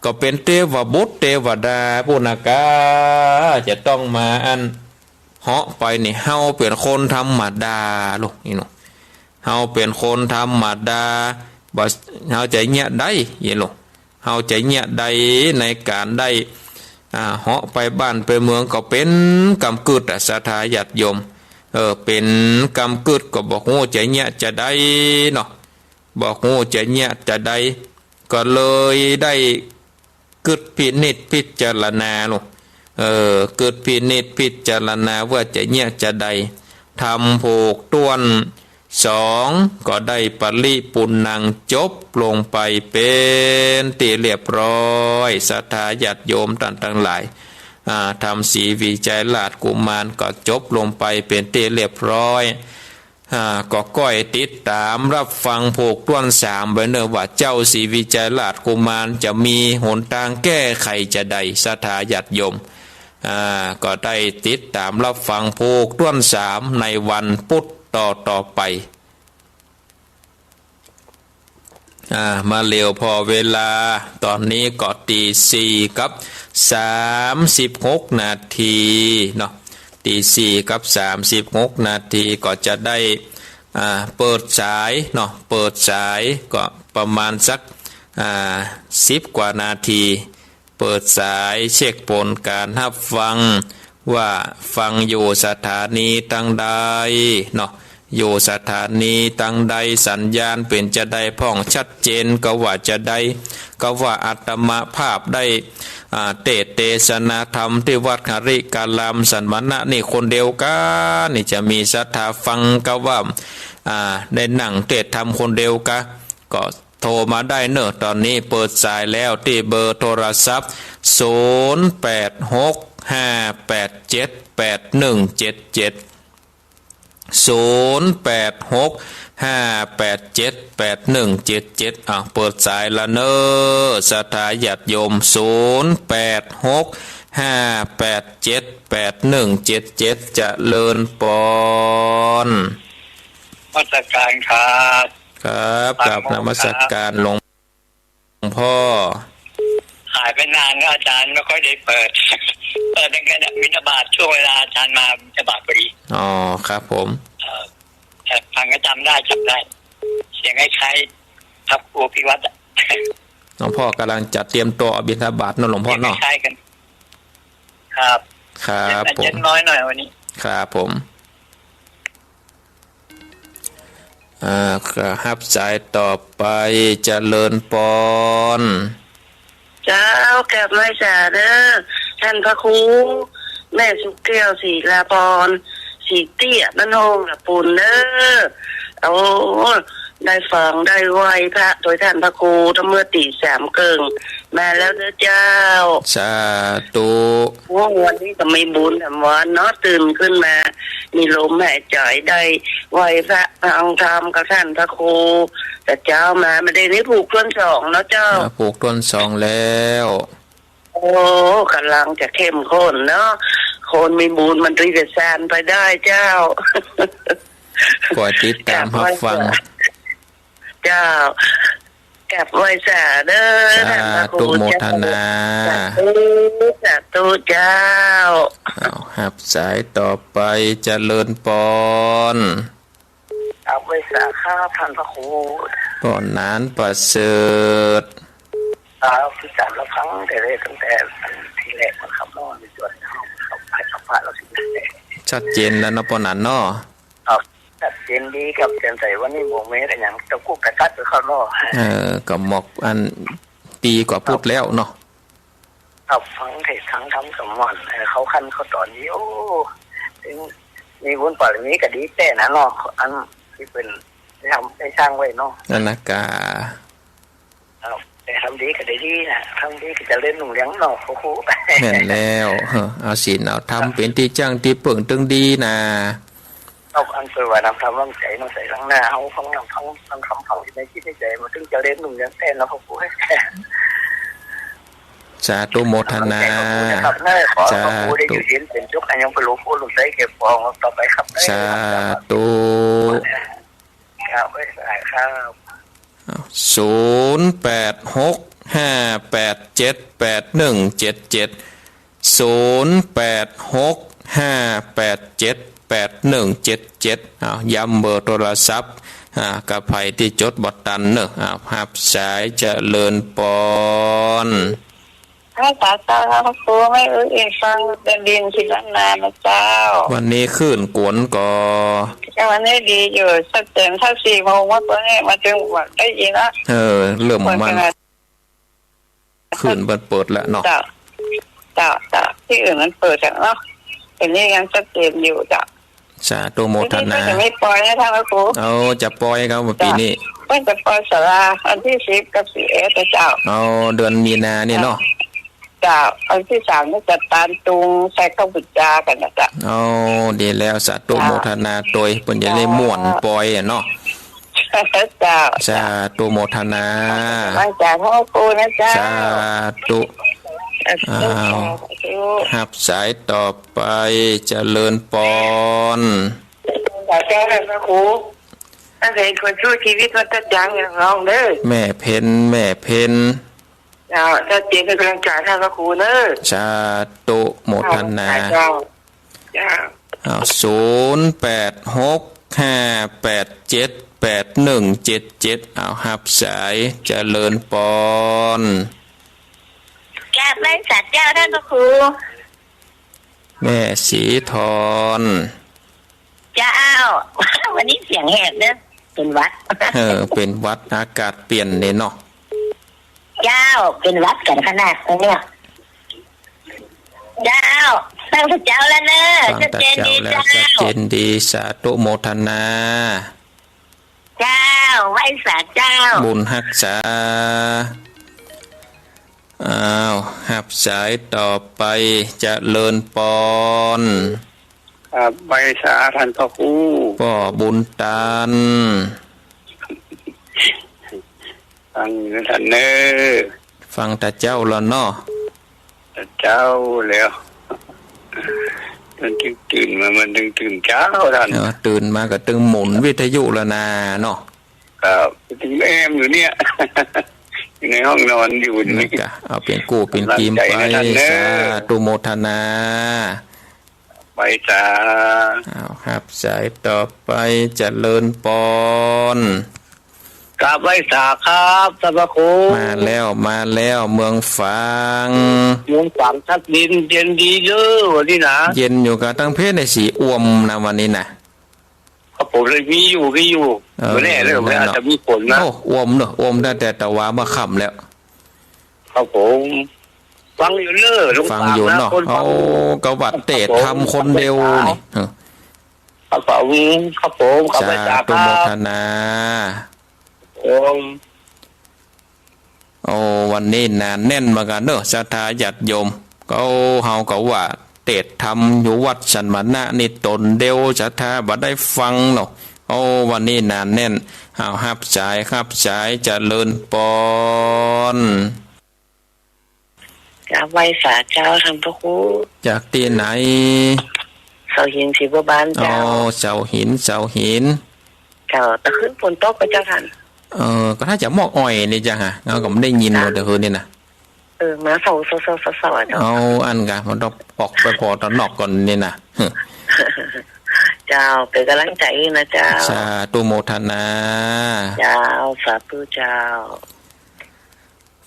ก็เป๋นเตวบุตรเตวดาปู้นนะกา จะต้องมาอันเหาะไปนี่ เฮาเป๋นคนธรรมดาลูก หันก่อ เฮาเป๋นคนธรรมดา บ่ เฮาจะเยียะได้ หันก่อ เฮาจะเยียะได้ในก๋านได้ อ่า เหาะไปบ้านไปเมืองก็เป๋นกำกึ๊ดอะ ศรัทธาญาติโยม เออ เป๋นกำกึ๊ดก็บ่ฮู้จะเยียะจะใดเนาะ บ่ฮู้จะเยียะจะใด ก็เลยได้กึ๊ดพินิจพิจารณาลูก เออ กึ๊ดพินิจพิจารณาว่าจะเยียะจะใด ธรรมผูกถ้วนสอง ก็ได้ปริปุณณัง จบลงไปเป๋นตี้เรียบร้อย ศรัทธาญาติโยมต้านตังหลาย อ่า ธรรมศรีวิชัยราชกุมารก็จบลงไปเป๋นตี้เรียบร้อย อ่า ก็ก้อยติดต๋ามฮับฟังผูกถ้วนสามไว้เนาะ ว่าเจ้าศรีวิชัยราชกุมารจะมีหนตางแก้ไขจะใด ศรัทธาญาติโยม อ่า ก็ได้ติดต๋ามฮับฟังผูกถ้วนสามในวันพุธต่อๆ ไป อ่า มาเร็วผ่อเวลา ต๋อนนี้ก็ตีสี่กับสามสิบหกนาทีเนาะ ตีสี่กับสามสิบหกนาที ก็จะได้ อ่า เปิดสายเนาะ เปิดสายก็ประมาณสัก อ่า สิบกว่านาที เปิดสายเช็คผลก๋านฮับฟัง ว่าฟังอยู่สถานีตังใดเนาะ อยู่สถานีตังใด สัญญาณเป๋นจะใดพ่องชัดเจนกาว่าจะใด กาว่าอาตมาภาพได้ อ่า เตสน์เตสนาธรรมตี้วัดหริการามสันมณะนี่คนเดียวกา นี่จะมีศรัทธาฟังกาว่า อ่า ได้นั่งเตสน์ธรรมคนเดียวกา ก็ โทรมาได้เนาะ ต๋อนนี้เปิดสายแล้วตี้เบอร์โทรศัพท์ ศูนย์แปดหกห้าแปดเจ็ดแปดหนึ่งเจ็ดเจ็ด ศูนย์แปดหกห้าแปดเจ็ดแปดหนึ่งเจ็ดเจ็ด อ่ะ เปิดสายละเนาะ ศรัทธาญาติโยม ศูนย์แปดหกห้าแปดเจ็ดแปดหนึ่งเจ็ดเจ็ด เจริญปอน นมัสการครับ ครับ กราบนมัสการหลวงพ่อ หายไปนานนะอาจารย์ ไม่ค่อยได้เปิด เปิดตั้งแต่บิณฑบาต ช่วงเวลาอาจารย์มาบิณฑบาตพอดี อ๋อ ครับผม เอ่อ แต่ฟังก็จำได้ จำได้ เสียงคล้ายๆ ครับ ครูพิวัตรอะ หลวงพ่อกำลังจะเตรียมตั๋วบิณฑบาตเนาะหลวงพ่อเนาะ เสียงคล้ายๆ กัน ครับ ครับผม เสียงน้อยหน่อยวันนี้ ครับผม อ่า ก็ฮับสายต่อไป เจริญปอน เจ้า กราบไหว้สาเด้อ ท่านพระครู แม่สุขแก้ว ศิลาปอน ศรีเตี้ย บ้านโฮงละปูนเด้อ โอ้ ได้ฟังได้ไหว้พระโดยท่านพระครู ตั้งเมื่อตี๋สามเกิ่ง มาแล้วเด้อเจ้า สาธุ โอ้ วันนี้ก็มีบุญแถมวันเนาะ ตื่นขึ้นมา มีลมหายใจ ได้ไหว้พระฟังธรรมกับท่านพระครู แต่เจ๊ามา ไม่ได้ นี่ผูกถ้วนสองเนาะเจ้า อ่า ผูกถ้วนสองแล้ว โอ้ กำลังจะเข้มข้นเนาะ คนมีบุญมันถึงจะสานไปได้เจ้า คอยติดต๋ามฮับฟัง เจ้า กราบไหว้สาเด้อ สาธุ ท่านพระครู โมทนา สาธุ สาธุเจ้า เอา ฮับสายต่อไป เจริญปอน กราบไหว้สาครับ ท่านพระครู ปอนหนานประเสริฐ ครับ ติดต๋ามฮับฟังแต่แรก ตั้งแต่ทีแรกมาครับ เนาะ ในส่วนของเขาให้สัมภาษณ์เราสิ ส ชัดเจนแล้วเนาะ ป้อหนานเนาะ ครับ ชัดเจนดีครับ แจ่มใส วันนี้บ่มีอะหยังตะกุกตะกักกับเขาเนาะ เออ ก็หมอกอันดีกว่าปุ้นแล้วเนาะ ครับ ฟังเทศน์ฟังธรรมก็ม่วน เออ เข้าขั้นเข้าตอนดี โอ้ เถิงมีบุญบารมีก็ดีแต๊นะเนาะ อันตี้เปิ้นได้ทำได้สร้างไว้เนาะ นั่นนะกา ครับ แต่ทำดีก็ได้ดีนะ ทำดีก็เจริญรุ่งเรืองเนาะ พระครู แม่นแล้ว เออ เอาศีลเอาธรรมเป๋นตี้จั้งตี้เปิ้งเถิงดีนะ ครับ อันเปิ้นว่านำธรรมนำใจ๋เนาะ ใส่หลังหน้าเฮา ฟังนำธรรม ฟังธรรม ฟังอยู่ในจิตในใจ๋ มันเถิงเจริญรุ่งเรืองแต๊เนาะ พระครู สาธุโมทนา ครับ เนาะ ขอพระครูได้อยู่เย็นเป๋นสุข ให้ยังเป็นหลวงปู่หลวงใจ๋เก็บของต่อไปครับ สาธุ ครับ ไหว้สาครับ ศูนย์แปดหกห้าแปดเจ็ดแปดหนึ่งเจ็ดเจ็ด ศูนย์แปดหกห้าแปดเจ็ดแปดหนึ่งเจ็ดเจ็ด อ้าว ย้ำเบอร์โทรศัพท์ อ่า กับใผตี้จดบ่ตันเนาะ อ้าว ฮับสาย เจริญปอน ฮับสายเจ้า พระครู ไม่อื้ออีกฟังเป๋นดินที่ล้านนานะเจ้า วันนี้คลื่นกวนก่อ ก็วันนี้ดีอยู่ ชัดเจน ถ้าสี่โมงเมื่อกี้นี่มาเถิงบอกได้ยินละ เออ เริ่มมัน คลื่นมันเปิดแล้วเนาะ เจ้า เจ้า เจ้า ตี้อื่นมันเปิดแล้วเนาะ แต่นี่ยังชัดเจนอยู่เจ้า สาธุโมทนา ปีนี้ก็จะไม่ปอยนะท่านพระครู เอา จะปอยครับ เจ้า ปีนี้ เปิ้นจะปอยสาราวันตี้สิบกับสิบเอ็ดนะเจ้า เอา เดือนมีนานี่เนาะ เจ้า วันตี้สามนี่จะตานตุงใส่ข้าวบุญจากั๋นนะเจ้า เอา ดีแล้ว สาธุโมทนาตวย เปิ้นจะได้ม่วนปอยอะเนาะ เจ้า สาธุโมทนา ไหว้สาธุพระครูนะเจ้า สาธุ สาธุ อ้าว สาธุ ฮับสายต่อไป เจริญปอน สาธุเจ้า ท่านพระครู ตั้งแต่คนสู้ชีวิตมันจะจางอย่างน้องเด้อ แม่เพ็ญ แม่เพ็ญ เจ้า ชัดเจน เป็นกำลังใจ๋ ท่านพระครูเนอะ สาธุโมทนา เจ้า เจ้า อ้าว ศูนย์แปดหกห้าแปดเจ็ดแปดหนึ่งเจ็ดเจ็ด อ้าว ฮับสาย เจริญปอน กราบไหว้สาเจ้า ท่านพระครู แม่ศรีทร เจ้า วันนี้เสียงแหบเนอะ เป๋นหวัด เออ เป๋นหวัด อากาศเปลี่ยนเนี่ยเนาะ เจ้า เป๋นหวัดกั๋นขนาดนี้เนี่ย เจ้า ฟังตาเจ้าแล้วเนอะ ฟังตาเจ้าแล้ว ชัดเจนดีเจ้า ชัดเจนดี สาธุโมทนา เจ้า ไหว้สาเจ้า บุญฮักษา อ้าว ฮับสายต่อไป เจริญปอน ครับ ไหว้สาท่านพระครู ป้อบุญตัน ฟังอยู่นะท่านเนอะ ฟังตาเจ้าแล้วเนาะ ตาเจ้าแล้ว มันเถิงตื่นมา มันเถิงตื่นเจ๊าท่าน เออ ตื่นมาก็เถิงหมุนวิทยุแล้วนาเนาะ ครับ เถิงแอมอยู่เนี่ย อยู่ในห้องนอนอยู่นี่ นั่นกะ เอาเป๋นกู้เป๋นกีมไป กำลังใจ๋นะท่านเนอะ สาธุโมทนา ไหว้สา อ้าว ฮับสายต่อไป เจริญปอน กราบไหว้สาครับ ท่านพระครู มาแล้ว มาแล้ว เมืองฝาง เมืองฝาง ชัดเจน เย็นดีเด้อ วันนี้นะ เย็นอยู่กาตั้งเพชรในสีอ่วมนะ วันนี้นะ ครับผม เลยมีอยู่ มีอยู่ เออ บ่แน่เด้อ เนาะ อาจจะมีฝนนะ โอ้ อ่วมเนาะ อ่วมตั้งแต่ตะวาเมื่อค่ำแล้ว ครับผม ฟังอยู่เนอะ ลุง ฟังอยู่เนาะ ปากนะ คนฟัง เอา กะว่าเตะธรรมคนเดียวนี่ ครับผม ครับผม ขอบคุณ สาธุ ครับ โมทนา ครับผม โอ้ วันนี้หนาแน่นเหมือนกั๋นเนอะ ศรัทธาญาติโยม ก็เฮากะว่าเตะธรรมอยู่วัดสันมณะนี่ต๋นเดียว ศรัทธาบ่ได้ฟังเนาะ โอ้ วันนี้หนาแน่น เอา ฮับสาย ฮับสาย เจริญปอน กราบไหว้สาเจ้า ท่านพระครู จากตี้ไหน เสาหิน ศรีบัวบาน อ๋อ เจ้า เสาหิน เสาหิน เจ้า ตะคืนฝนตกก่อเจ้าท่าน เออ ก็น่าจะหมอกอ่อยนี่จ้ะฮะ เฮาก็บ่ได้ยิน เจ้า เนาะ ตะคืนนี่นะ เออ มาเสา เสา เสา เสา เสา เจ้า เอา อั้นกะ มันต้องออกไปผ่อตางนอกก่อนนี่นะ เจ้า เป๋นก๋ำลังใจ๋นะเจ้า สาธุโมทนา เจ้า สาธุเจ้า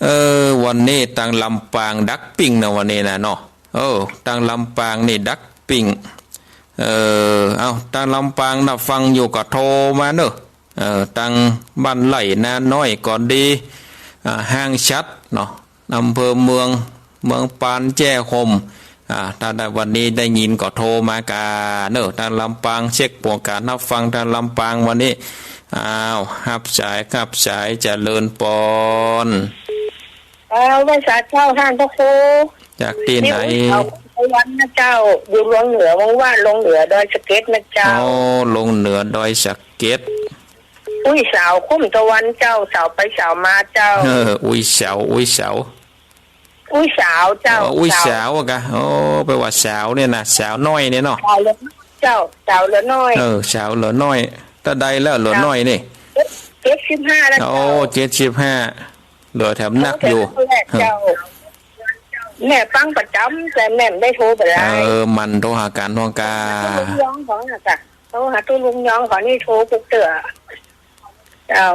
เออ วันนี้ตางลำปางดักปิ้งนะ วันนี้นะเนาะ เออ ตางลำปางนี่ดักปิ้ง เออ เอา ตางลำปางนะฟังอยู่ก็โทรมาเนอะ เออ ตางบ้านไร่นาน้อยก็ดี อ่า ห้างฉัตรเนาะ อำเภอเมือง เมืองปานแจ้ห่ม อ่า ถ้าได้วันนี้ได้ยินก็โทรมากาเนอะ ตางลำปาง เช็คประกาศฮับฟังตางลำปางวันนี้ อ้าว ฮับสาย ฮับสาย เจริญปอน เออ ไหว้สาเจ้าต้านพระครู จากตี้ไหน นี่อุ๋ยเสาตะวันนะเจ้า อยู่หลวงเหนือ ว่างๆ หลวงเหนือดอยสะเก็ดนะเจ้า อ๋อ หลวงเหนือดอยสะเก็ด อุ๋ยเสาคุ้มตะวันเจ้า เสาไปเสามาเจ้า เออ อุ๋ยเสา อุ๋ยเสา อุ๋ยสาวเจ้า อ๋อ อุ๋ยสาว สาวอะกะ โอ้ แปลว่าสาวเนี่ยนะ สาวน้อยเนี่ยเนาะ สาวเหลือ เจ้า สาวเหลือน้อย เออ สาวเหลือน้อย เต้าใดแล้วเหลือน้อยนี่ เจ็ด เจ็ดสิบห้าแล้ว โอ้ เจ้า เจ็ดสิบห้า เหลือแถมนักอยู่ โทรแถมนักแหละเจ้า เออ แม่ฟังประจ๋ำ แต่แม่บ่ได้โทรไปหลาย เออ มันโทรหากั๋นห้องกา โทรหาตุ๊ลุงยองเขาน่ะจ้ะ โทรหาตุ๊ลุงยองเขานี่โทรทุกเตื้อ เจ้า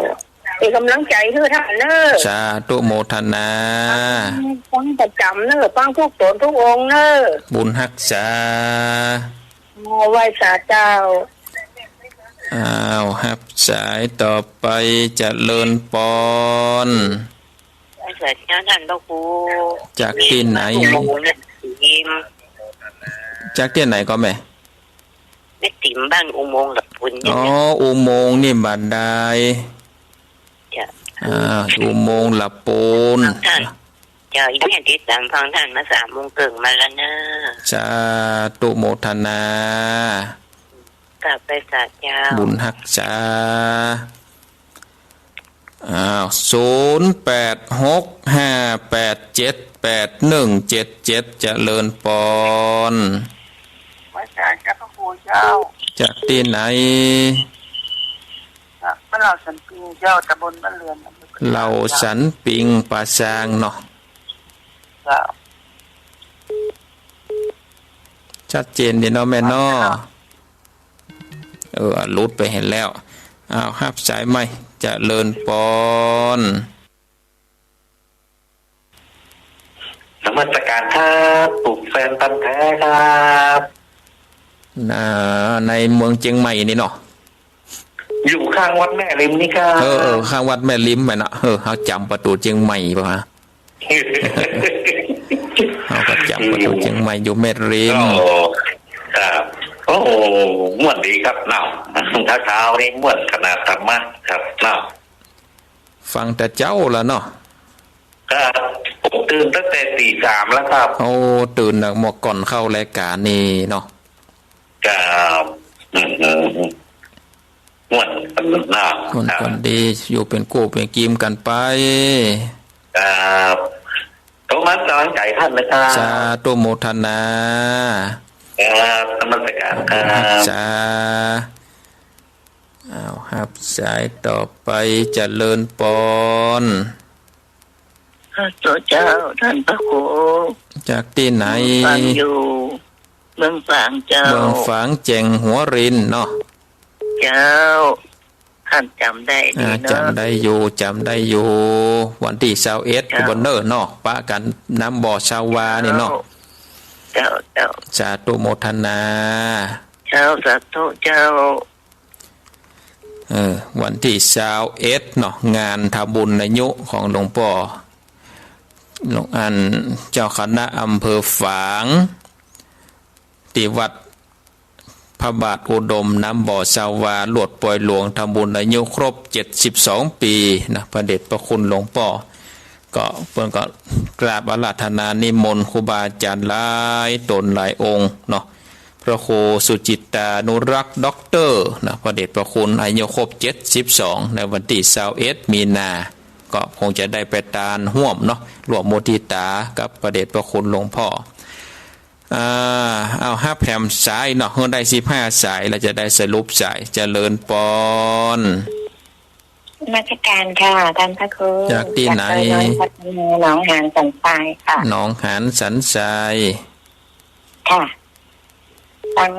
เป๋นก๋ำลังใจ๋หื้อต้านเน้อ สาธุโมทนา ฟังประจ๋ำเน้อ ฟังทุกต๋นทุกองค์เน้อ บุญฮักษา ไหว้สาเจ้า อ้าว ฮับสายต่อไป เจริญปอน ไหว้สาเจ้าต้านพระครู จากตี้ไหน อุโมงค์เนี่ย จากตี้ไหนก็แม่ แม่ติ๋มบ้านอุโมงค์หลักปูนเนี่ย อ๋อ อุโมงค์นี่บ่าดาย เจ้า อ่า อุโมงค์หลักปูน ต้าน เจ้า อีแม่ติดต๋ามฟังต้านมาสามโมงเกิ่งมาแล้วเน้อ สาธุโมทนา กราบไหว้สาเจ้า บุญฮักษา อ้าว ศูนย์แปดหกห้าแปดเจ็ดแปดหนึ่งเจ็ดเจ็ด เจริญปอน ไหว้สาเจ้าพระครูเจ้า จากตี้ไหน จากบ้านเหล่าสันปิงเจ้า ตำบลบ้านเรือน อำเภอปะซาง เหล่าสันปิงปะซางเนาะ เจ้า ชัดเจนดีเนาะแม่เนาะ เจ้า เออ หลุดไปหั้นแล้ว อ้าว ฮับสายใหม่ เจริญปอน นมัสการครับ ผมแฟนพันธุ์แท้ครับ อ่า ในเมืองเจียงใหม่นี่เนาะ อยู่ข้างวัดแม่ริมนี่ครับ เออ เออ ข้างวัดแม่ริมไปนะ เออ เฮาจ๋ำประตู๋เจียงใหม่ปะฮะ เฮาก็จ๋ำประตู๋เจียงใหม่อยู่แม่ริม โอ้ ครับ โอ้โห ม่วนดีครับเนาะ เช้าๆ นี่ม่วนขนาดธรรมะครับเนาะ ฟังแต่เจ๊าแล้วเนาะ ครับ ผมตื่นตั้งแต่ตีสามแล้วครับ โอ้ ตื่นตั้งแต่ก่อนเข้ารายก๋านนี่เนาะ ครับ อืม ม่วนกั๋นเนาะ ม่วนกั๋นดี ครับ อยู่เป๋นกู้เป๋นกี๋กั๋นไป ครับ โทมัสกำลังใจ๋ต้านนะครับ สาธุโมทนา ครับ นมัสการครับ สา อ้าว ฮับสายต่อไป เจริญปอน สาธุเจ้า ต้านพระครู จากตี้ไหน ฟังอยู่ เมืองฝางเจ้า เมืองฝางแจ่งหัวรินเนาะ เจ้า ต้านจ๋ำได้ดีเนาะ อ่า จ๋ำได้อยู่ จ๋ำได้อยู่ วันตี้ซาวเอ็ด เจ้า ก็บ่เนิ่นเนาะ ปะกั๋นน้ำบ่อซาวานี่เนาะ เจ้า เจ้า สาธุโมทนา เจ้า สาธุเจ้า เออ วันตี้ซาวเอ็ดเนาะ งานทำบุญอายุของหลวงป้อ หลวง อันเจ้าคณะอำเภอฝาง ตี้วัดพระบาทอุดม น้ำบ่อซาวา ลวดปอยหลวง ทำบุญอายุครบเจ็ดสิบสองปี๋นะ พระเดชพระคุณหลวงป้อ ก็เปิ้นก็กราบอาราธนานิมนต์ครูบาอาจ๋ารย์หลายต๋นหลายองค์เนาะ พระครูสุจิตตานุรักษ์ ด็อกเตอร์ นะ พระเดชพระคุณ อายุครบเจ็ดสิบสอง ในวันตี้ซาวเอ็ด มีนา ก็คงจะได้ไปตานฮ่วมเนาะ ร่วมมุทิตากับพระเดชพระคุณหลวงป้อ อ่า เอาฮับแหมสายเนาะ เฮาได้สิบห้าสาย แล้วจะได้สรุปสาย เจริญปอน นมัสการค่ะ ต้านพระครู จากตี้ไหน จากอำเภอโนนทัพนม หนองหานสันทรายค่ะ หนองหานสันทราย ค่ะ ฟัง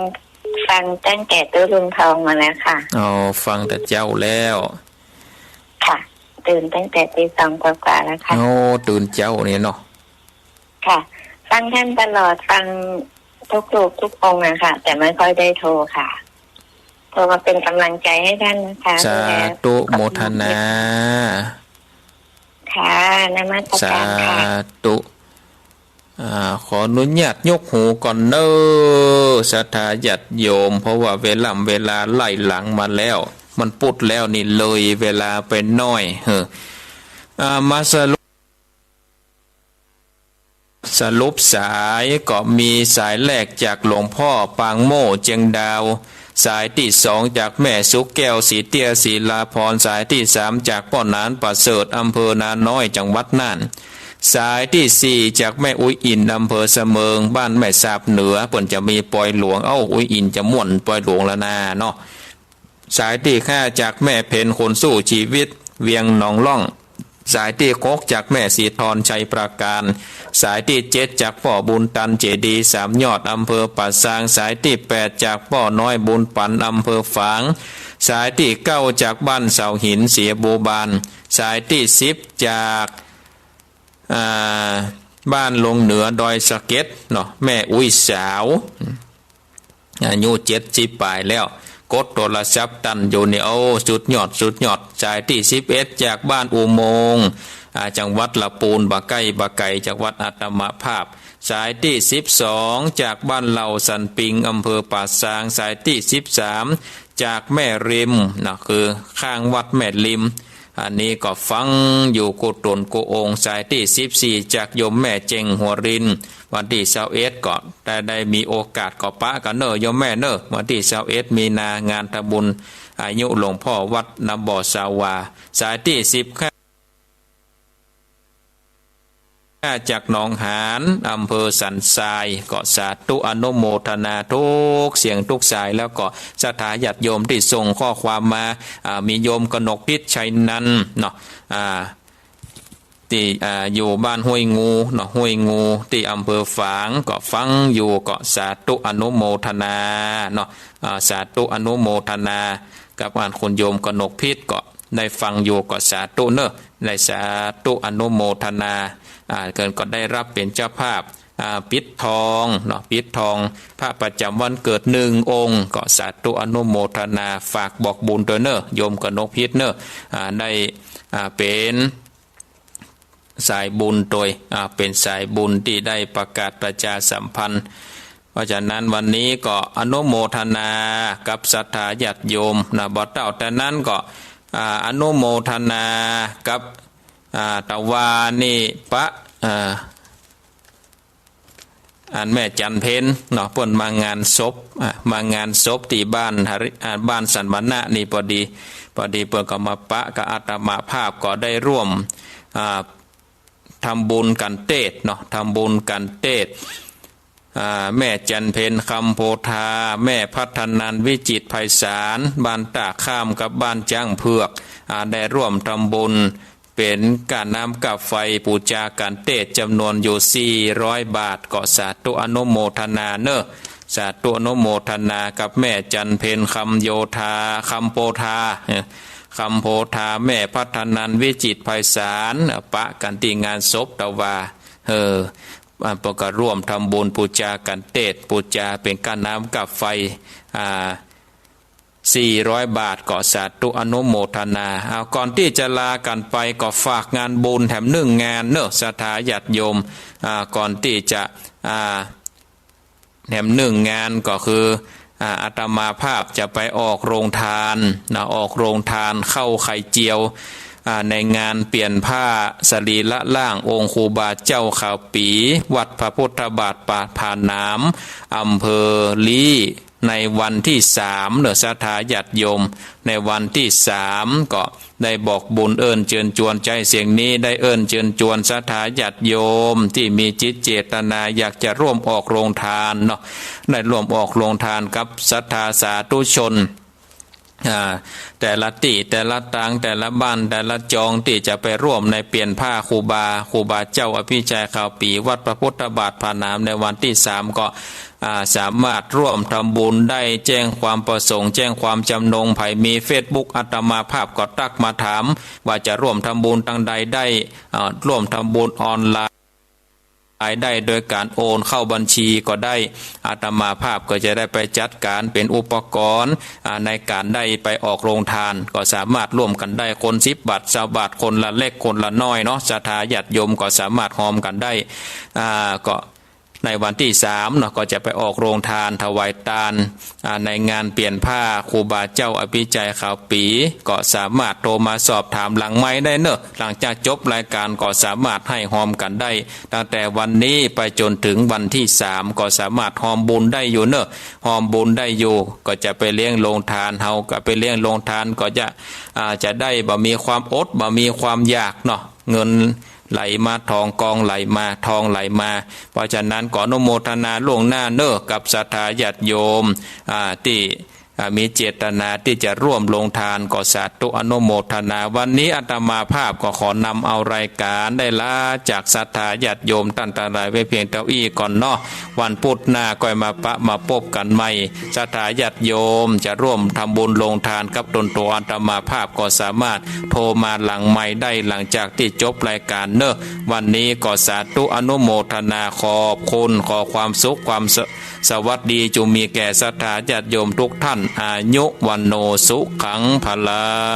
ฟังตั้งแต่ตุ๊ลุงทองมาแล้วค่ะ อ๋อ ฟังแต่เจ๊าแล้ว ค่ะ ตื่นตั้งแต่ตีสองกว่าๆ แล้วค่ะ โอ้ ตื่นเจ๊านี่เนาะ ค่ะ ฟังต้านตลอด ฟัง ท ทุกๆ ทุกองค์อะค่ะ แต่ไม่ค่อยได้โทรค่ะ โทรมาเป็นกำลังใจให้ท่านนะคะ สาธุ ดูแลสุขภาพ โมทนา ค่ะ นมัสการค่ะ สาธุ อ่า ขออนุญาตยกหูก่อนเน้อ ศรัทธาญาติโยม เพราะว่าเวล่ำเวลาไล่หลังมาแล้ว มันปุดแล้วนี่เลยเวลาไปหน้อย เฮ้อ อ่า มาสรุป สรุปสายก็มีสายแรกจากหลวงพ่อปางโม่เจียงดาว สายตี้สองจากแม่สุขแก้ว ศรีเตี้ย ศิลาภรณ์ สายตี้สามจากป้อหนานประเสริฐ อำเภอนาน้อย จังหวัดน่าน สายตี้สี่จากแม่อุ๊ยอิ่น อำเภอเสมิง บ้านแม่สาบเหนือ เปิ้นจะมีปอยหลวง เอ้า อุ๊ยอิ่นจะม่วนปอยหลวงแล้วนาเนาะ สายตี้ห้าจากแม่เพ็ญ คนสู้ชีวิต เวียงหนองล่อง สายตี้หกจากแม่สีทร ชัยปราการ สายตี้เจ็ดจากป้อบุญตัน เจดีย์สามยอด อำเภอป่าซาง สายตี้แปดจากป้อน้อยบุญปัน อำเภอฝาง สายตี้เก้าจากบ้านเสาหิน เสียบัวบาน สายตี้สิบจาก อ่า บ้านลงเหนือดอยสะเก็ดเนาะ แม่อุ๊ยสาว อายุเจ็ดสิบปลายแล้ว กดโทรศัพท์ตันอยู่นี่ โอ้ สุดยอด สุดยอด สายตี้สิบเอ็ดจากบ้านอุโมงค์ อ่า จังหวัดละปูน บ่ใก้บ่ไก๋จากวัดอาตมาภาพ สายตี้สิบสองจากบ้านเหล่าสันปิง อำเภอป่าซาง สายตี้สิบสามจากแม่ริมนะ คือข้างวัดแม่ริม อันนี้ก็ฟังอยู่กู้ต๋นกู้องค์ สายตี้สิบสี่จากโยมแม่เจ็งหัวริน วันตี้ซาวเอ็ดก็ได้ ได้มีโอกาสก็ปะกั๋นเน่อโยมแม่เน่อ วันตี้ซาวเอ็ดมีนางานทำบุญอายุหลวงพ่อวัดน้ำบ่อสาวา สายตี้สิบห้า จากหนองหาน อำเภอสันทราย ก็สาธุอนุโมทนาทุกเสียงทุกสาย แล้วก็ศรัทธาญาติโยมตี้ส่งข้อความมา อ่า มีโยมกนกพิษชัยนันท์เนาะ อ่า ตี้ อ่า อยู่บ้านห้วยงูเนาะ ห้วยงูตี้อำเภอฝาง ก็ฟังอยู่ ก็สาธุอนุโมทนาเนาะ อ่า สาธุอนุโมทนากับอันคุณโยมกนกพิษ ก็ได้ฟังอยู่ ก็สาธุเน่อ ได้สาธุอนุโมทนา อ่า เปิ้นก็ได้รับเป๋นเจ้าภาพ อ่า ปิดทองเนาะ ปิดทองพระประจ๋ำวันเกิดหนึ่งองค์ ก็สาธุอนุโมทนา ฝากบอกบุญตวยเน่อ โยมกนกพิษเน่อ อ่า ได้ อ่า เป๋น สายบุญตวย อ่า เป๋นสายบุญตี้ได้ประกาศประชาสัมพันธ์ เพราะฉะนั้นวันนี้ก็อนุโมทนากับศรัทธาญาติโยมนะ บ่เต้าแต่นั้นก็ อ่า อนุโมทนากับ อ่า ตะวานี่ปะ อ่า อันแม่จันเพ็ญเนาะ เปิ้นมางานศพ อ่ะ มางานศพตี้บ้านหริ อ่ะ บ้านสันมณะนี่พอดี พอดีเปิ้นก็มาปะกับอาตมาภาพ ก็ได้ร่วม อ่า ทำบุญกั๋นเตศน์เนาะ ทำบุญกั๋นเตศน์ อ่า แม่จันเพ็ญ คำโพธา แม่พัฒนัน วิจิตรไพศาล บ้านต้าข้ามกับบ้านจ๊างเผือก อ่า ได้ร่วมทำบุญ เป๋นก้าน้ำก้าไฟปู๋จากั๋นเตศน์จ๋ำนวนอยู่สี่ร้อยบาท ก็สาธุอนุโมทนาเน่อ สาธุอนุโมทนากับแม่จันเพ็ญ คำโยธา คำโพธา เอ่อ คำโพธา แม่พัฒนัน วิจิตรไพศาล ปะกั๋นตี้งานศพตะวา เออ อ่า เปิ้นก็ร่วมทำบุญปู๋จากั๋นเตศน์ ปู๋จาเป๋นก้าน้ำก้าไฟ อ่า สี่ร้อยบาท ก็สาธุอนุโมทนา เอา ก่อนตี้จะลากั๋นไปก็ฝากงานบุญแถมนึ่งงานเน่อ ศรัทธาญาติโยม อ่า ก่อนตี้จะ อ่า แถมนึ่งงานก็คือ อ่า อาตมาภาพจะไปออกโฮงตานนะ ออกโฮงตานข้าวไข่เจียว อ่า ในงานเปลี่ยนผ้าสรีระร่างองค์ครูบาเจ้าขาวปี๋ วัดพระพุทธบาทป่าผาหนาม อำเภอลี้ ในวันตี้สามเน่อ ศรัทธาญาติโยม ในวันตี้สามก็ได้บอกบุญเอิ้นเจิญจวน ใจ๊เสียงนี้ได้เอิ้นเจิญจวนศรัทธาญาติโยมตี้มีจิตเจตนาอยากจะร่วมออกโฮงตานเนาะ ได้ร่วมออกโฮงตานกับศรัทธาสาธุชน อ่า แต่ละตี้ แต่ละตาง แต่ละบ้าน แต่ละจองตี้จะไปร่วมในเปลี่ยนผ้าครูบา ครูบาเจ้าอภิชัยขาวปี๋ วัดพระพุทธบาทผาหนาม ในวันตี้สามก็ อ่า สามารถร่วมทำบุญได้ แจ้งความประสงค์ แจ้งความจำนง ใผมีเฟซบุ๊กอาตมาภาพก็ตั๊กมาถาม ว่าจะร่วมทำบุญตางใดได้ อ่า ร่วมทำบุญออนไลน์ รายได้โดยก๋านโอนเข้าบัญชีก็ได้ อาตมาภาพก็จะได้ไปจัดก๋านเป๋นอุปกรณ์ อ่า ในก๋านได้ไปออกโฮงตาน ก็สามารถร่วมกั๋นได้ คนสิบบาท ซาวบาท คนละเล็กคนละน้อยเนาะ ศรัทธาญาติโยมก็สามารถฮอมกั๋นได้ อ่า ก็ในวันตี้สามเนาะ ก็จะไปออกโฮงตาน ถวายตาน อ่า ในงานเปลี่ยนผ้าครูบาเจ้าอภิชัยขาวปี๋ ก็สามารถโทรมาสอบถามหลังไมค์ได้เนาะ หลังจากจบรายก๋านก็สามารถไห้ฮอมกั๋นได้ ตั้งแต่วันนี้ไปจ๋นเถิงวันตี้สามก็สามารถฮอมบุญได้อยู่เนาะ ฮอมบุญได้อยู่ ก็จะไปเลี้ยงโฮงตาน เฮาก็ไปเลี้ยงโฮงตานก็จะ อ่า จะได้บ่มีความอด บ่มีความอยากเนาะ เงินไหลมา ทองกองไหลมา ทองไหลมา เพราะฉะนั้นก็อนุโมทนาล่วงหน้าเนาะ กับศรัทธาญาติโยม อ่า ตี้ อ่า มีเจตนาตี้จะร่วมโฮงตาน ก็สาธุอนุโมทนา วันนี้อาตมาภาพก็ขอนำเอารายก๋านได้ลาจากศรัทธาญาติโยมต้านตังหลายไว้เพียงเต้าอี้ก่อนเนาะ วันพุธหน้าก็มาปะมาปบกั๋นใหม่ ศรัทธาญาติโยมจะร่วมทำบุญโฮงตานกับต๋นตั๋วอาตมาภาพก็สามารถโทรมาหลังไมค์ได้หลังจากตี้จบรายก๋านเนาะ วันนี้ก็สาธุอนุโมทนาขอบคุณ ขอความสุขความส- สวัสดีจุ่งมีแก่ศรัทธาญาติโยมทุกท่าน อายุวัณโณสุขังพลัง